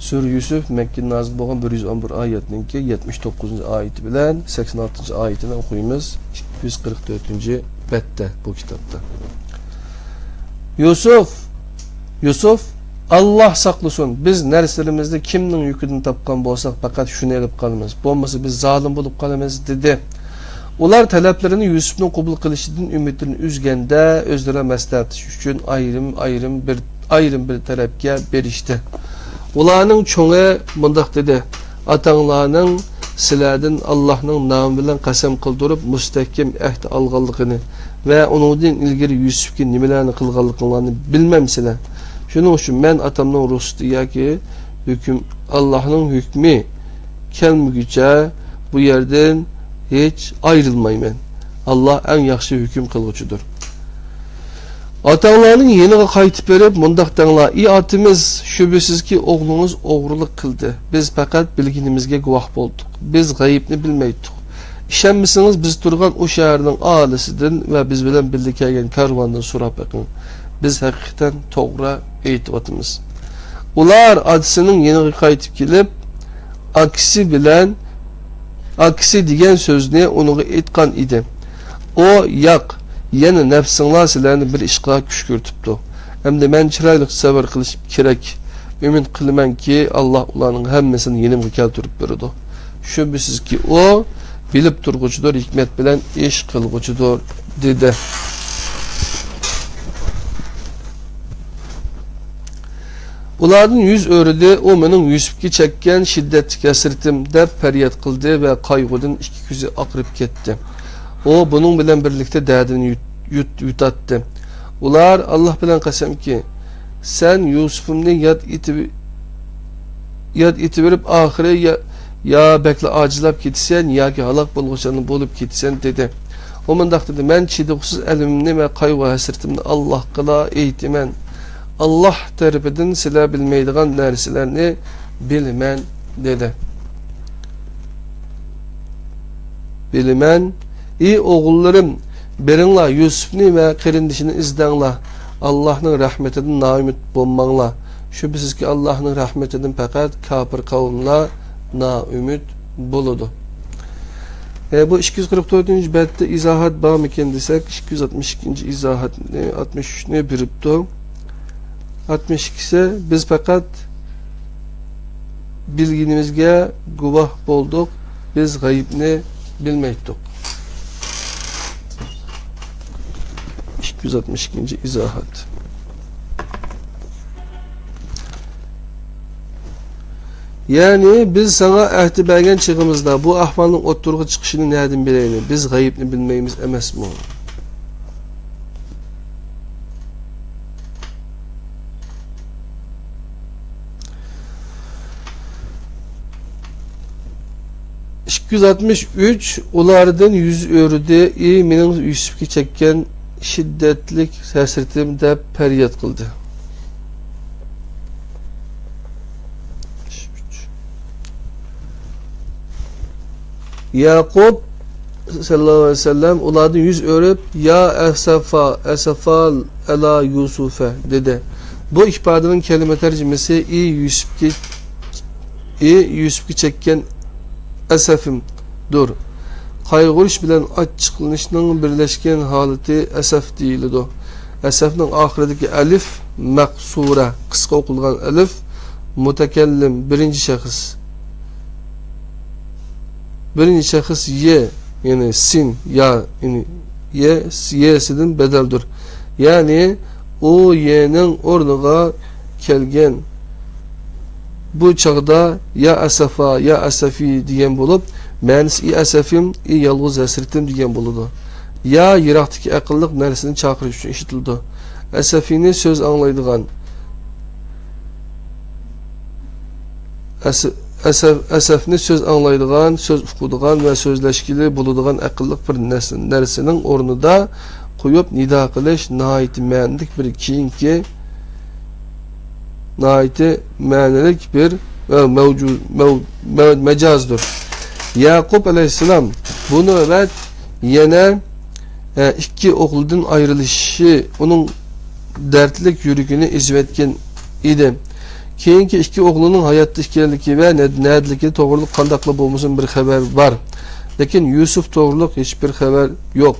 سۈرە يۈسۈپ مەككىدە نازىل بولغان بىر يۈز ئون بىر ئايەتنىڭكى يەتمىش توققۇزىنچى ئايىتى بىلەن سەكسەن ئالتىنچى ئايىتىنى ئوقۇيمىز. ئىككى يۈز قىرىق تۆتىنچى بەتتە بۇ كىتابتا. يۈسۈپ، يۈسۈپ، ئاللا ساقلىسۇن، بىز نەرسىلىرىمىزنى كىمنىڭ يۈكىدىن تاپقان بولساق، پەقەت شۇنى ئېلىپ قالىمىز، بولمىسا بىز زالىم بولۇپ قالىمىز، دېدى. ئۇلار تەلەپلىرىنى يۈسۈپنىڭ قوبۇل قىلىشىدىن ئۈمىدلىرىنى ئۈزگەندە، ئۆزئارا مەسلىھەتلىشىش ئۈچۈن ئايرىم، ئايرىم بىر، ئايرىم بىر تەرەپكە بېرىشتى. ئۇلارنىڭ چوڭى مۇنداق دېدى: ئاتاڭلارنىڭ سىلەردىن ئاللاھنىڭ نامى بىلەن قەسەم قىلدۇرۇپ، مۇستەھكەم ئەھدى ئالغانلىقىنى ۋە ئۇنىڭدىن ئىلگىرى يۈسۈپكە نېمىلەرنى قىلغانلىقىڭلارنى بىلمەمسىلەر؟ شۇنىڭ ئۈچۈن مەن ئاتامنىڭ رۇخسىتى ياكى ھۆكۈم، ئاللاھنىڭ ھۆكمى كەلمىگۈچە بۇ يەردىن ھېچ ئايرىلمايمەن. ئاللاھ ئەڭ ياخشى ھۆكۈم قىلغۇچىدۇر. ئاتاڭلارنىڭ يېنىغا قايتىپ بېرىپ، مۇنداق دەڭلار: ئى ئاتىمىز، شۈبھىسىزكى، ئوغلىڭىز ئوغرىلىق قىلدى. بىز پەقەت بىلگىنىمىزگە گۇۋاھ بولدۇق. بىز غەيىبنى بىلمەيتتۇق. ئىشەنمىسىڭىز، بىز تۇرغان ئۇ شەھەرنىڭ ئاھالىسىدىن ۋە بىز بىلەن بىللە كەلگەن كارۋاندىن سوراپ بېقىڭ. بىز ھەقىقەتەن توغرا ئېيتىۋاتىمىز. ئۇلار ئاتىسىنىڭ يېنىغا قايتىپ كېلىپ، ئاكىسى بىلەن، ئاكىسى دېگەن سۆزنى ئۇنىڭغا ئېيتقان ئىدى. ئۇ: ياق، يەنە نەپسىڭلار سىلەرنى بىر ئىشقا كۈشكۈرتۈپتۇ. ئەمدى مەن چىرايلىق تەسەۋۋۇر قىلىش كېرەك. ئۈمىد قىلىمەنكى، ئاللاھ ئۇلارنىڭ ھەممىسىنى يېنىمغا كەلتۈرۈپ بېرىدۇ. شۈبھىسىزكى، ئۇ بىلىپ تۇرغۇچىدۇر، ھېكمەت بىلەن ئىش قىلغۇچىدۇر، دېدى. ئۇلاردىن يۈز ئۆرۈدى، ئۇ مېنىڭ يۈسۈپكە چەككەن شىددەتلىك ھەسرىتىم، دەپ پەرياد قىلدى ۋە قايغۇدىن ئىككى كۆزى ئاقىرىپ كەتتى. ئۇ بۇنىڭ بىلەن بىرلىكتە دەردىنى يۇت-، يۇت-، يۇتاتتى. ئۇلار: ئاللاھ بىلەن قەسەمكى، سەن يۈسۈپنى ياد ئېتىۋ-، ياد ئېتىۋېرىپ، ئاخىرى يا، يا بەكلا ئاجىزلاپ كېتىسەن، ياكى ھالاك بولغۇچىلاردىن بولۇپ كېتىسەن، دېدى. ئۇ مۇنداق دېدى: مەن چىدىغۇسىز ئەلىمىمنى ۋە قايغۇ-ھەسرىتىمنى ئاللاھقىلا ئېيتىمەن. ئاللاھ تەرىپىدىن سىلەر بىلمەيدىغان نەرسىلەرنى بىلىمەن، دېدى. بىلىمەن. ئى ئوغۇللىرىم، بېرىڭلار، يۈسۈپنى ۋە قېرىندىشىنى ئىزدەڭلار. ئاللاھنىڭ رەھمىتىدىن نائۈمىد بولماڭلار. شۈبھىسىزكى، ئاللاھنىڭ رەھمىتىدىن پەقەت كاپىر قەۋملا نائۈمىد بولىدۇ. ئە، بۇ ئىككى يۈز قىرىق تۆتىنچى بەتتە ئىزاھات بارمىكىن دېسەك، ئىككى يۈز ئاتمىش ئىككىنچى ئىزاھاتنى، ئاتمىش ئۈچنى بېرىپتۇ. ئاتمىش ئىككىسى، بىز پەقەت بىلگىنىمىزگە گۇۋاھ بولدۇق، بىز غەيىبنى بىلمەيتتۇق. ئىككى يۈز ئاتمىش ئىككىنچى ئىزاھات. يەنى بىز ساڭا ئەھدى بەرگەن چېغىمىزدا بۇ ئەھۋالنىڭ ئوتتۇرىغا چىقىشىنى نەدىن بىلەيلى؟ بىز غەيىبنى بىلمەيمىز ئەمەسمۇ؟ ئىككى يۈز ئاتمىش ئۈچ، ئۇلاردىن يۈز ئۆرۈدى، ئى مېنىڭ يۈسۈپكە چەككەن شىددەتلىك ھەسرىتىم، دەپ پەرياد قىلدى. يەقۇب سەللەللاھۇ ئەلەيھى ۋەسەللەم ئۇلاردىن يۈز ئۆرۈپ، يا ئەسەفا، ئەسەفا ئەلا يۇسۇفە، دېدى. بۇ ئىپادىنىڭ كەلىمە تەرجىمىسى ئى يۈسۈپكە، ئى يۈسۈپكە چەككەن ئەسەفىمدۇر. قايغۇرۇش بىلەن ئاچچىقلىنىشنىڭ بىرلەشكەن ھالىتى ئەسەف دېيىلىدۇ. ئەسەفنىڭ ئاخىرىدىكى ئەلىف مەقسۇرە، قىسقا ئوقۇلغان ئەلىف، مۇتەكەللىم، بىرىنچى شەخس. بىرىنچى شەخس ي، يەنى سىن، يا، يەنى ي، يسىدىن بەدەلدۇر. يەنى ئۇ ينىڭ ئورنىغا كەلگەن. بۇ چاغدا يا ئەسەفا، يا ئەسەفى دېگەن بولۇپ، مەنىسى ئى ئەسەفىم، ئى يالغۇز ھەسرىتىم دېگەن بولىدۇ. يا يىراقتىكى ئەقىللىق نەرسىنى چاقىرىش ئۈچۈن ئىشلىتىلىدۇ. ئەسەفىنى سۆز ئاڭلايدىغان، ئەس-، ئەسەف، ئەسەفنى سۆز ئاڭلايدىغان، سۆز ئۇقىدىغان ۋە سۆزلەشكىلى بولىدىغان ئەقىللىق بىر نەرس-، نەرسىنىڭ ئورنىدا قويۇپ، نىدا قىلىش ناھايىتى مەنىلىك بىر كېيىنكى، ناھايىتى مەنىلىك بىر، ئە، مەۋجۇ-، مەۋ-، مەۋ-، مەجازدۇر. يەقۇب ئەلەيھىسسالام بۇ نۆۋەت يەنە، ئە، ئىككى ئوغلىدىن ئايرىلىشى ئۇنىڭ دەردلىك يۈرىكىنى ئېزىۋەتكەن ئىدى. كېيىنكى ئىككى ئوغلىنىڭ ھاياتتا ئىكەنلىكى ۋە نە-، نەدىلىكى توغرىلىق قانداقلا بولمىسۇن بىر خەۋەر بار. لېكىن يۈسۈپ توغرۇلۇق ھېچبىر خەۋەر يوق.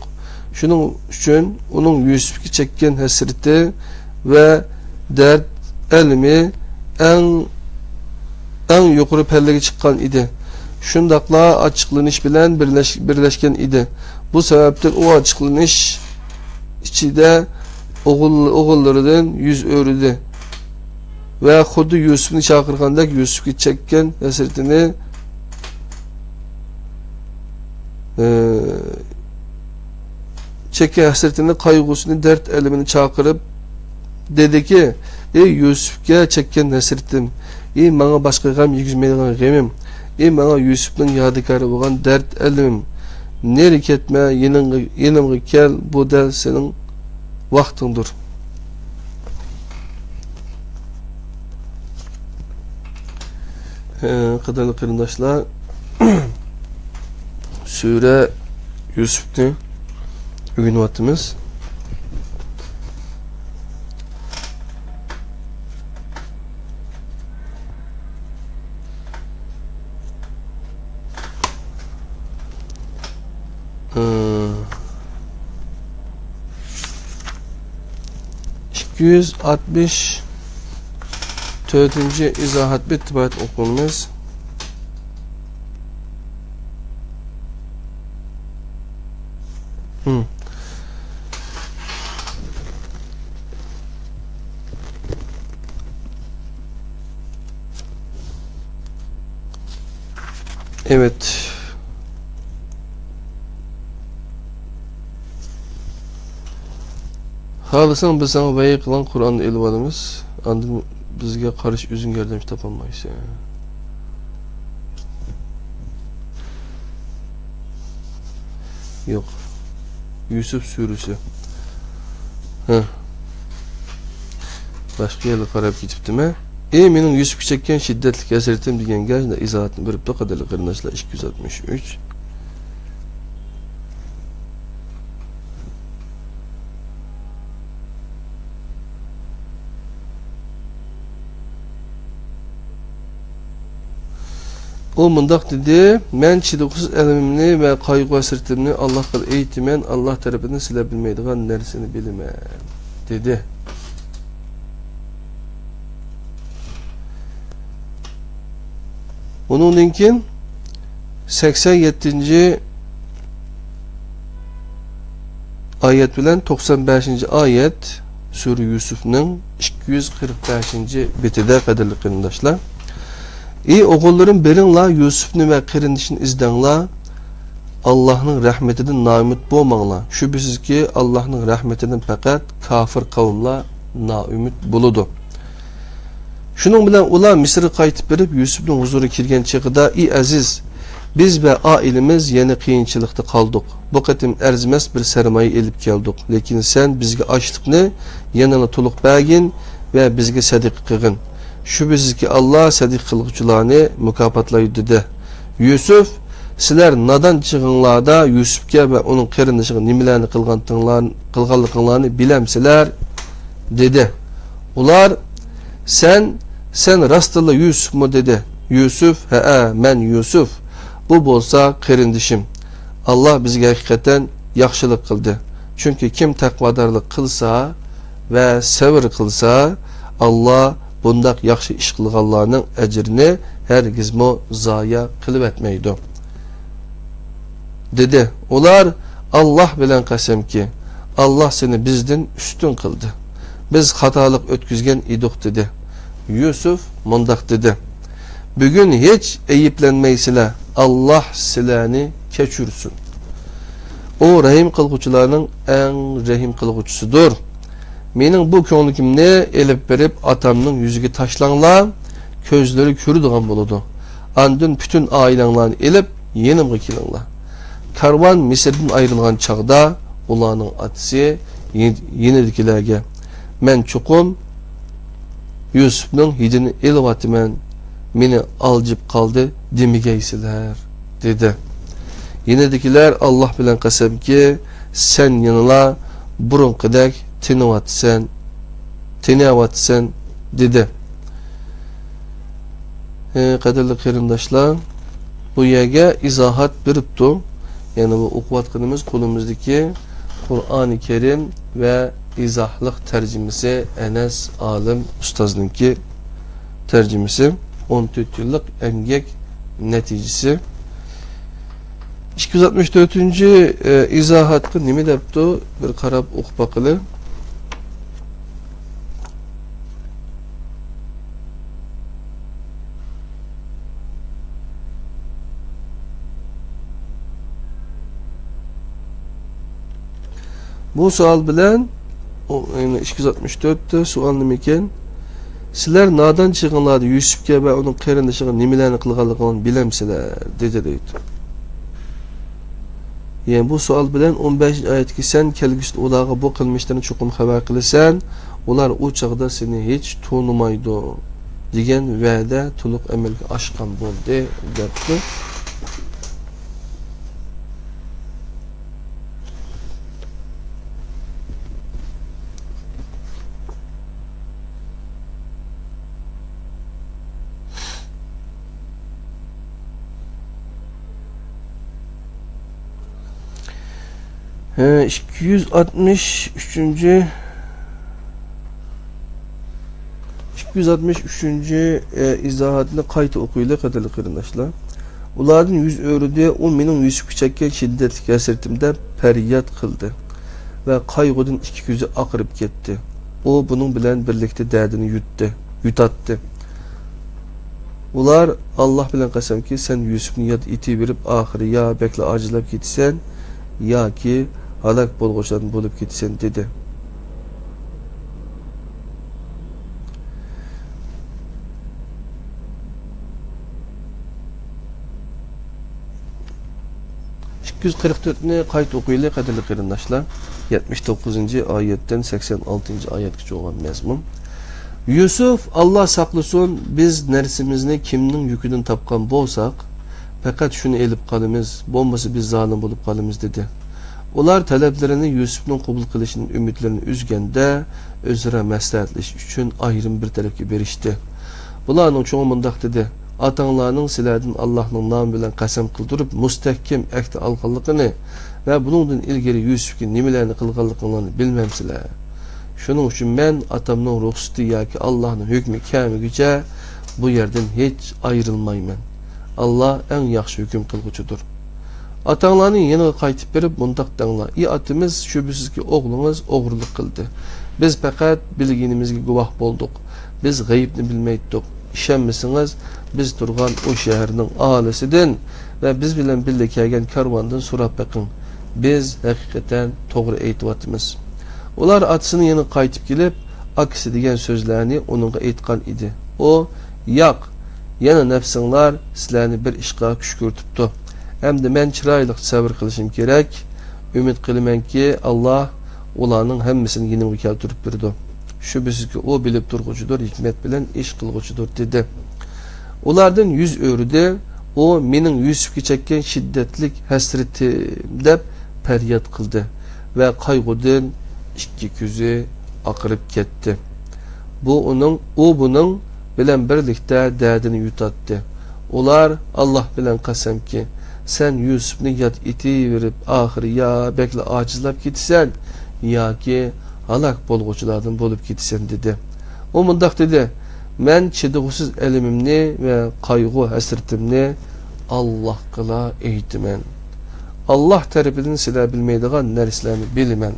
شۇنىڭ ئۈچۈن ئۇنىڭ يۈسۈپكە چەككەن ھەسرىتى ۋە دەرد ئەلىمى ئەڭ، ئەڭ يۇقىرى پەللىگە چىققان ئىدى. شۇنداقلا ئاچچىقلىنىش بىلەن بىرلەش-، بىرلەشكەن ئىدى. بۇ سەۋەبتىن ئۇ ئاچچىقلىنىش ئىچىدە ئوغۇل-، ئوغۇللىرىدىن يۈز ئۆرۈدى ۋە خۇددى يۈسۈپنى چاقىرغاندەك يۈسۈپكە چەككەن ھەسرىتىنى ئى، چەككەن ھەسرىتىنى، قايغۇسىنى، دەرد ئەلىمىنى چاقىرىپ دېدىكى، ئى يۈسۈپكە چەككەن ھەسرىتىم، ئى ماڭا باشقا غەم يېگۈزمەيدىغان غېمىم، ئى ماڭا يۈسۈپنىڭ يادىكارى بولغان دەرد ئەلىمىم، نېرى كەتمە، يېنىڭغا، يېنىمغا كەل، بۇ دەل سېنىڭ ۋاقتىڭدۇر. ھە، قەدىرلىك قېرىنداشلار، سۈرە يۈسۈپنى ئۆگىنىۋاتىمىز. ئىككى يۈز ئاتمىش تۆتىنچى ئىزاھات بىتتە ئوقۇيمىز. Evet. خالىساڭ بىز ساڭا ۋەھىي قىلغان قۇرئاننى ئېلىۋالىمىز. ئاندىن بىزگە قارشى ئۆزۈڭ ياردەمچى تاپالمايسەن. يوق. يۈسۈپ سۈرىسى. ھە. باشقا يەرگە قاراپ كېتىپتىمەن. ئى مېنىڭ يۈسۈپكە چەككەن شىددەتلىك ھەسرىتىم دېگەنگە ئىزاھاتنى بېرىپتۇ، قەدىرلىك قېرىنداشلار، ئىككى يۈز ئاتمىش ئۈچ. ئۇ مۇنداق دېدى، مەن چىدىغۇسىز ئەلىمىمنى ۋە قايغۇ-ھەسرىتىمنى ئاللاھقا ئېيتىمەن، ئاللاھ تەرىپىدىن سىلەر بىلمەيدىغان نەرسىنى بىلىمەن، دېدى. ئۇنىڭدىن كېيىن سەكسەن يەتتىنچى ئايەت بىلەن توقسان بەشىنچى ئايەت، سۈرە يۈسۈفنىڭ ئىككى يۈز قىرىق بەشىنچى بېتىدە، قەدىرلىك قېرىنداشلار. ئى ئوغۇللىرىم، بېرىڭلار، يۈسۈفنى ۋە قېرىندىشىنى ئىزدەڭلار. ئاللاھنىڭ رەھمىتىدىن نائۈمىد بولماڭلار. شۈبھىسىزكى، ئاللاھنىڭ رەھمىتىدىن پەقەت كاپىر قەۋملەر نائۈمىد بولىدۇ. شۇنىڭ بىلەن ئۇلار مىسىرغا قايتىپ بېرىپ، يۈسۈپنىڭ ھۇزۇرىغا كىرگەن چېغىدا، ئى ئەزىز، بىز ۋە ئائىلىمىز يەنە قىيىنچىلىقتا قالدۇق. بۇ قېتىم ئەرزىمەس بىر سەرمايە ئېلىپ كەلدۇق. لېكىن سەن بىزگە ئاشلىقنى يەنىلا تولۇق بەرگىن ۋە بىزگە سەدىقە قىلغىن. شۈبھىسىزكى، ئاللاھ سەدىقە قىلغۇچىلارنى مۇكاپاتلايدۇ، دېدى. يۈسۈف، سىلەر نادان چېغىڭلاردا يۈسۈپكە ۋە ئۇنىڭ قېرىندىشىغا نېمىلەرنى قىلغانتىڭلار-، قىلغانلىقىڭلارنى بىلەمسىلەر؟ دېدى. ئۇلار، سەن، سەن راستتىنلا يۈسۈفمۇ؟ دېدى. يۈسۈف، ھەئە، مەن يۈسۈف. بۇ بولسا قېرىندىشىم. ئاللاھ بىزگە ھەقىقەتەن ياخشىلىق قىلدى. چۈنكى كىم تەقۋادارلىق قىلسا ۋە سەۋر قىلسا، ئاللاھ بۇنداق ياخشى ئىش قىلغانلارنىڭ ئەجرىنى ھەرگىزمۇ زايە قىلىۋەتمەيدۇ. دېدى. ئۇلار، ئاللاھ بىلەن قەسەمكى، ئاللاھ سېنى بىزدىن ئۈستۈن قىلدى. بىز خاتالىق ئۆتكۈزگەن ئىدۇق، دېدى. يۈسۈف مۇنداق دېدى، بۈگۈن ھېچ ئەيىبلەنمەيسىلەر، ئاللاھ سىلەرنى كەچۈرسۇن. ئۇ رەھىم قىلغۇچىلارنىڭ ئەڭ رەھىم قىلغۇچىسىدۇر. مېنىڭ بۇ كۆڭلىكىمنى ئېلىپ بېرىپ ئاتامنىڭ يۈزىگە تاشلاڭلار، كۆزلىرى كۆرىدىغان بولىدۇ. ئاندىن پۈتۈن ئائىلەڭلارنى ئېلىپ يېنىمغا كېلىڭلار. كارۋان مىسىردىن ئايرىلغان چاغدا ئۇلارنىڭ ئاتىسى يېنىدىكىلەرگە، مەن چوقۇم يۈسۈپنىڭ ھىدىنى ئېلىۋاتىمەن، مېنى ئالجىپ قالدى دېمىگەيسىلەر، دېدى. يېنىدىكىلەر، ئاللاھ بىلەن قەسەمكى، سەن يەنىلا بۇرۇنقىدەك تېنىۋاتىسەن، تېنىيەۋاتىسەن، دېدى. ھە، قەدىرلىك قېرىنداشلار، بۇ يەرگە ئىزاھات بېرىپتۇ. يەنى بۇ ئوقۇۋاتقىنىمىز قولىمىزدىكى قۇرئانى كەرىم ۋە ئىزاھلىق تەرجىمىسى، ئەنەس ئالىم ئۇستازنىڭكى تەرجىمىسى، ئون تۆت يىللىق ئەمگەك نەتىجىسى. ئىككى يۈز ئاتمىش تۆتىنچى ئىزاھاتقا نېمە دەپتۇ؟ بىر قاراپ ئوقۇپ باقىلى. بۇ سوئال بىلەن، ئۇ، يەنى ئىككى يۈز ئاتمىش تۆتتە سوئال نېمىكەن؟ «سىلەر نادان چېغىڭلاردا يۈسۈپكە ۋە ئۇنىڭ قېرىندىشىغا نېمىلەرنى قىلغانلىقىڭلارنى بىلەمسىلەر؟» دېدى دەيدۇ. يەنى بۇ سوئال بىلەن ئون بەشىنچى ئايەتتىكى، «سەن كەلگۈسىدە ئۇلارغا بۇ قىلمىشلىرىنى چوقۇم خەۋەر قىلىسەن، ئۇلار ئۇ چاغدا سېنى ھېچ تونۇمايدۇ» دېگەن ۋەدە تولۇق ئەمەلگە ئاشقان بولدى، دەپتۇ. ھە، ئىككى يۈز ئاتمىش ئۈچىنچى، ئىككى يۈز ئاتمىش ئۈچىنچى، ئە، ئىزاھاتنى قايتا ئوقۇيلى، قەدىرلىك قېرىنداشلار. ئۇلاردىن يۈز ئۆرۈدى، ئۇ مېنىڭ يۈسۈپكە چەككەن شىددەتلىك ھەسرىتىمدە پەرياد قىلدى ۋە قايغۇدىن ئىككى كۆزى ئاقىرىپ كەتتى. ئۇ بۇنىڭ بىلەن بىرلىكتە دەردىنى يۇتتى، يۇتاتتى. ئۇلار، «ئاللاھ بىلەن قەسەمكى، سەن يۈسۈپنى ياد ئېتىۋېرىپ، ئاخىرى يا بەكلا ئاجىزلاپ كېتىسەن، ياكى ھالاك بولغۇچىلاردىن بولۇپ كېتىسەن» دېدى. ئىككى يۈز قىرىق تۆتنى قايتا ئوقۇيلى، قەدىرلىك قېرىنداشلار. يەتمىش توققۇزىنچى ئايەتتىن سەكسەن ئالتىنچى ئايەتكىچە بولغان مەزمۇن. يۈسۈپ، «ئاللاھ ساقلىسۇن، بىز نەرسىمىزنى كىمنىڭ يۈكىدىن تاپقان بولساق، پەقەت شۇنى ئېلىپ قالىمىز، بولمىسا بىز زالىم بولۇپ قالىمىز» دېدى. ئۇلار تەلەپلىرىنى يۈسۈپنىڭ قوبۇل قىلىشىدىن ئۈمىدلىرىنى ئۈزگەندە، ئۆزئارا مەسلىھەتلىشىش ئۈچۈن ئايرىم بىر تەرەپكە بېرىشتى. بۇلارنىڭ چوڭى مۇنداق دېدى: «ئاتاڭلارنىڭ سىلەردىن ئاللاھنىڭ نامى بىلەن قەسەم قىلدۇرۇپ، مۇستەھكەم ئەھدى ئالغانلىقىنى ۋە بۇنىڭدىن ئىلگىرى يۈسۈپكە نېمىلەرنى قىلغانلىقىڭلارنى بىلمەمسىلەر؟ شۇنىڭ ئۈچۈن مەن ئاتامنىڭ رۇخسىتى ياكى ئاللاھنىڭ ھۆكمى كەلمىگۈچە بۇ يەردىن ھېچ ئايرىلمايمەن. ئاللاھ ئەڭ ياخشى ھۆكۈم قىلغۇچىدۇر. ئاتاڭلارنى يېنىغا قايتىپ بېرىپ مۇنداق دەڭلار: ئى ئاتىمىز، شۈبھىسىزكى ئوغلىڭىز ئوغرىلىق قىلدى. بىز پەقەت بىلگىنىمىزگە گۇۋاھ بولدۇق. بىز غەيىبنى بىلمەيتتۇق. ئىشەنمىسىڭىز، بىز تۇرغان ئۇ شەھەرنىڭ ئاھالىسىدىن ۋە بىز بىلەن بىللە كەلگەن كارۋاندىن سوراپ بېقىڭ. بىز ھەقىقەتەن توغرا ئېيتىۋاتىمىز.» ئۇلار ئاتىسىنىڭ يېنىغا قايتىپ كېلىپ، ئاكىسى دېگەن سۆزلەرنى ئۇنىڭغا ئېيتقان ئىدى. ئۇ، «ياق، يەنە نەپسىڭلار سىلەرنى بىر ئىشقا كۈشكۈرتۈپتۇ. ئەمدى مەن چىرايلىق سەۋر قىلىشىم كېرەك. ئۈمىد قىلىمەنكى، ئاللاھ ئۇلارنىڭ ھەممىسىنى يېنىمغا كەلتۈرۈپ بېرىدۇ. شۈبھىسىزكى، ئۇ بىلىپ تۇرغۇچىدۇر، ھېكمەت بىلەن ئىش قىلغۇچىدۇر» دېدى. ئۇلاردىن يۈز ئۆرۈدى، ئۇ، «مېنىڭ يۈسۈپكە چەككەن شىددەتلىك ھەسرىتىم» دەپ پەرياد قىلدى ۋە قايغۇدىن ئىككى كۆزى ئاقىرىپ كەتتى. بۇ ئۇنىڭ، ئۇ بۇنىڭ بىلەن بىرلىكتە دەردىنى يۇتاتتى. ئۇلار، «ئاللاھ بىلەن قەسەمكى، سەن يۈسۈپنى ياد ئېتىۋېرىپ، ئاخىرى يا بەكلا ئاجىزلاپ كېتىسەن، ياكى ھالاك بولغۇچىلاردىن بولۇپ كېتىسەن» دېدى. ئۇ مۇنداق دېدى: «مەن چىدىغۇسىز ئەلىمىمنى ۋە قايغۇ-ھەسرىتىمنى ئاللاھقىلا ئېيتىمەن. ئاللاھ تەرىپىدىن سىلەر بىلمەيدىغان نەرسىلەرنى بىلىمەن.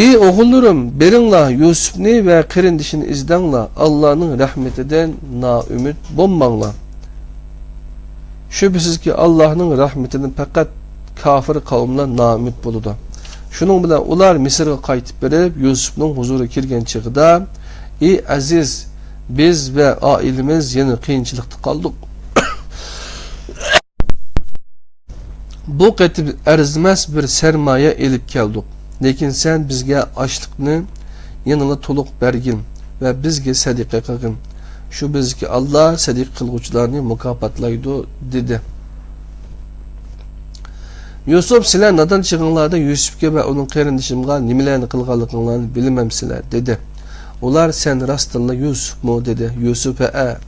ئى ئوغۇللىرىم، بېرىڭلار، يۈسۈپنى ۋە قېرىندىشىنى ئىزدەڭلار، ئاللانىڭ رەھمىتىدىن نائۈمىد بولماڭلار. شۈبھىسىزكى، ئاللاھنىڭ رەھمىتىدىن پەقەت كاپىر قەۋملەر نائۈمىد بولىدۇ.» شۇنىڭ بىلەن ئۇلار مىسىرغا قايتىپ بېرىپ، يۈسۈپنىڭ ھۇزۇرىغا كىرگەن چېغىدا، «ئى ئەزىز، بىز ۋە ئائىلىمىز يەنە قىيىنچىلىقتا قالدۇق. بۇ قېتىم ئەرزىمەس بىر سەرمايە ئېلىپ كەلدۇق. لېكىن سەن بىزگە ئاشلىقنى يەنىلا تولۇق بەرگىن ۋە بىزگە سەدىقە قىلغىن. شۈبھىسىزكى، ئاللاھ سەدىقە قىلغۇچىلارنى مۇكاپاتلايدۇ» دېدى. يۈسۈپ، «سىلەر نادان چېغىڭلاردا يۈسۈپكە ۋە ئۇنىڭ قېرىندىشىمغا نېمىلەرنى قىلغانلىقىڭلارنى بىلمەمسىلەر؟» دېدى. ئۇلار، «سەن راستتىنلا يۈسۈپمۇ؟» دېدى. يۈسۈپ، «ھەئە،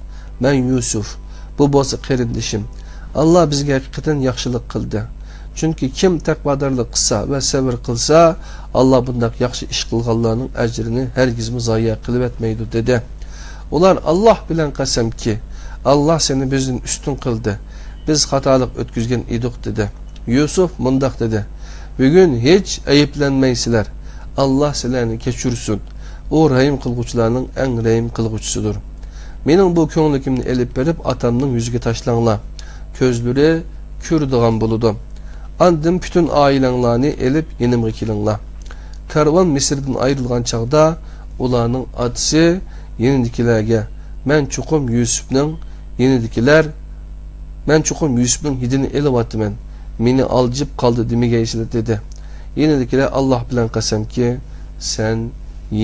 مەن يۈسۈپ. بۇ بولسا قېرىندىشىم. ئاللاھ بىزگە ھەقىقەتەن ياخشىلىق قىلدى. چۈنكى كىم تەقۋادارلىق قىلسا ۋە سەۋر قىلسا، ئاللاھ بۇنداق ياخشى ئىش قىلغانلارنىڭ ئەجرىنى ھەرگىزمۇ زايە قىلىۋەتمەيدۇ» دېدى. ئۇلار، «ئاللاھ بىلەن قەسەمكى، ئاللاھ سېنى بىزدىن ئۈستۈن قىلدى. بىز خاتالىق ئۆتكۈزگەن ئىدۇق» دېدى. يۈسۈپ مۇنداق دېدى: «بۈگۈن ھېچ ئەيىبلەنمەيسىلەر. ئاللاھ سىلەرنى كەچۈرسۇن. ئۇ رەھىم قىلغۇچىلارنىڭ ئەڭ رەھىم قىلغۇچىسىدۇر. مېنىڭ بۇ كۆڭلىكىمنى ئېلىپ بېرىپ ئاتامنىڭ يۈزىگە تاشلاڭلار. كۆزلىرى كۆرىدىغان بولىدۇ. ئاندىن پۈتۈن ئائىلەڭلارنى ئېلىپ يېنىمغا كېلىڭلار. كارۋان مىسىردىن ئايرىلغان چاغدا ئۇلارنىڭ ئاتىسى يېنىدىكىلەرگە، مەن چوقۇم يۈسۈپنىڭ يېنىدىكىلەر، مەن چوقۇم يۈسۈپنىڭ ھىدىنى ئېلىۋاتىمەن، مېنى ئالجىپ قالدى دېمىگەيسىلەر دېدى. يېنىدىكىلەر، ئاللاھ بىلەن قەسەمكى، سەن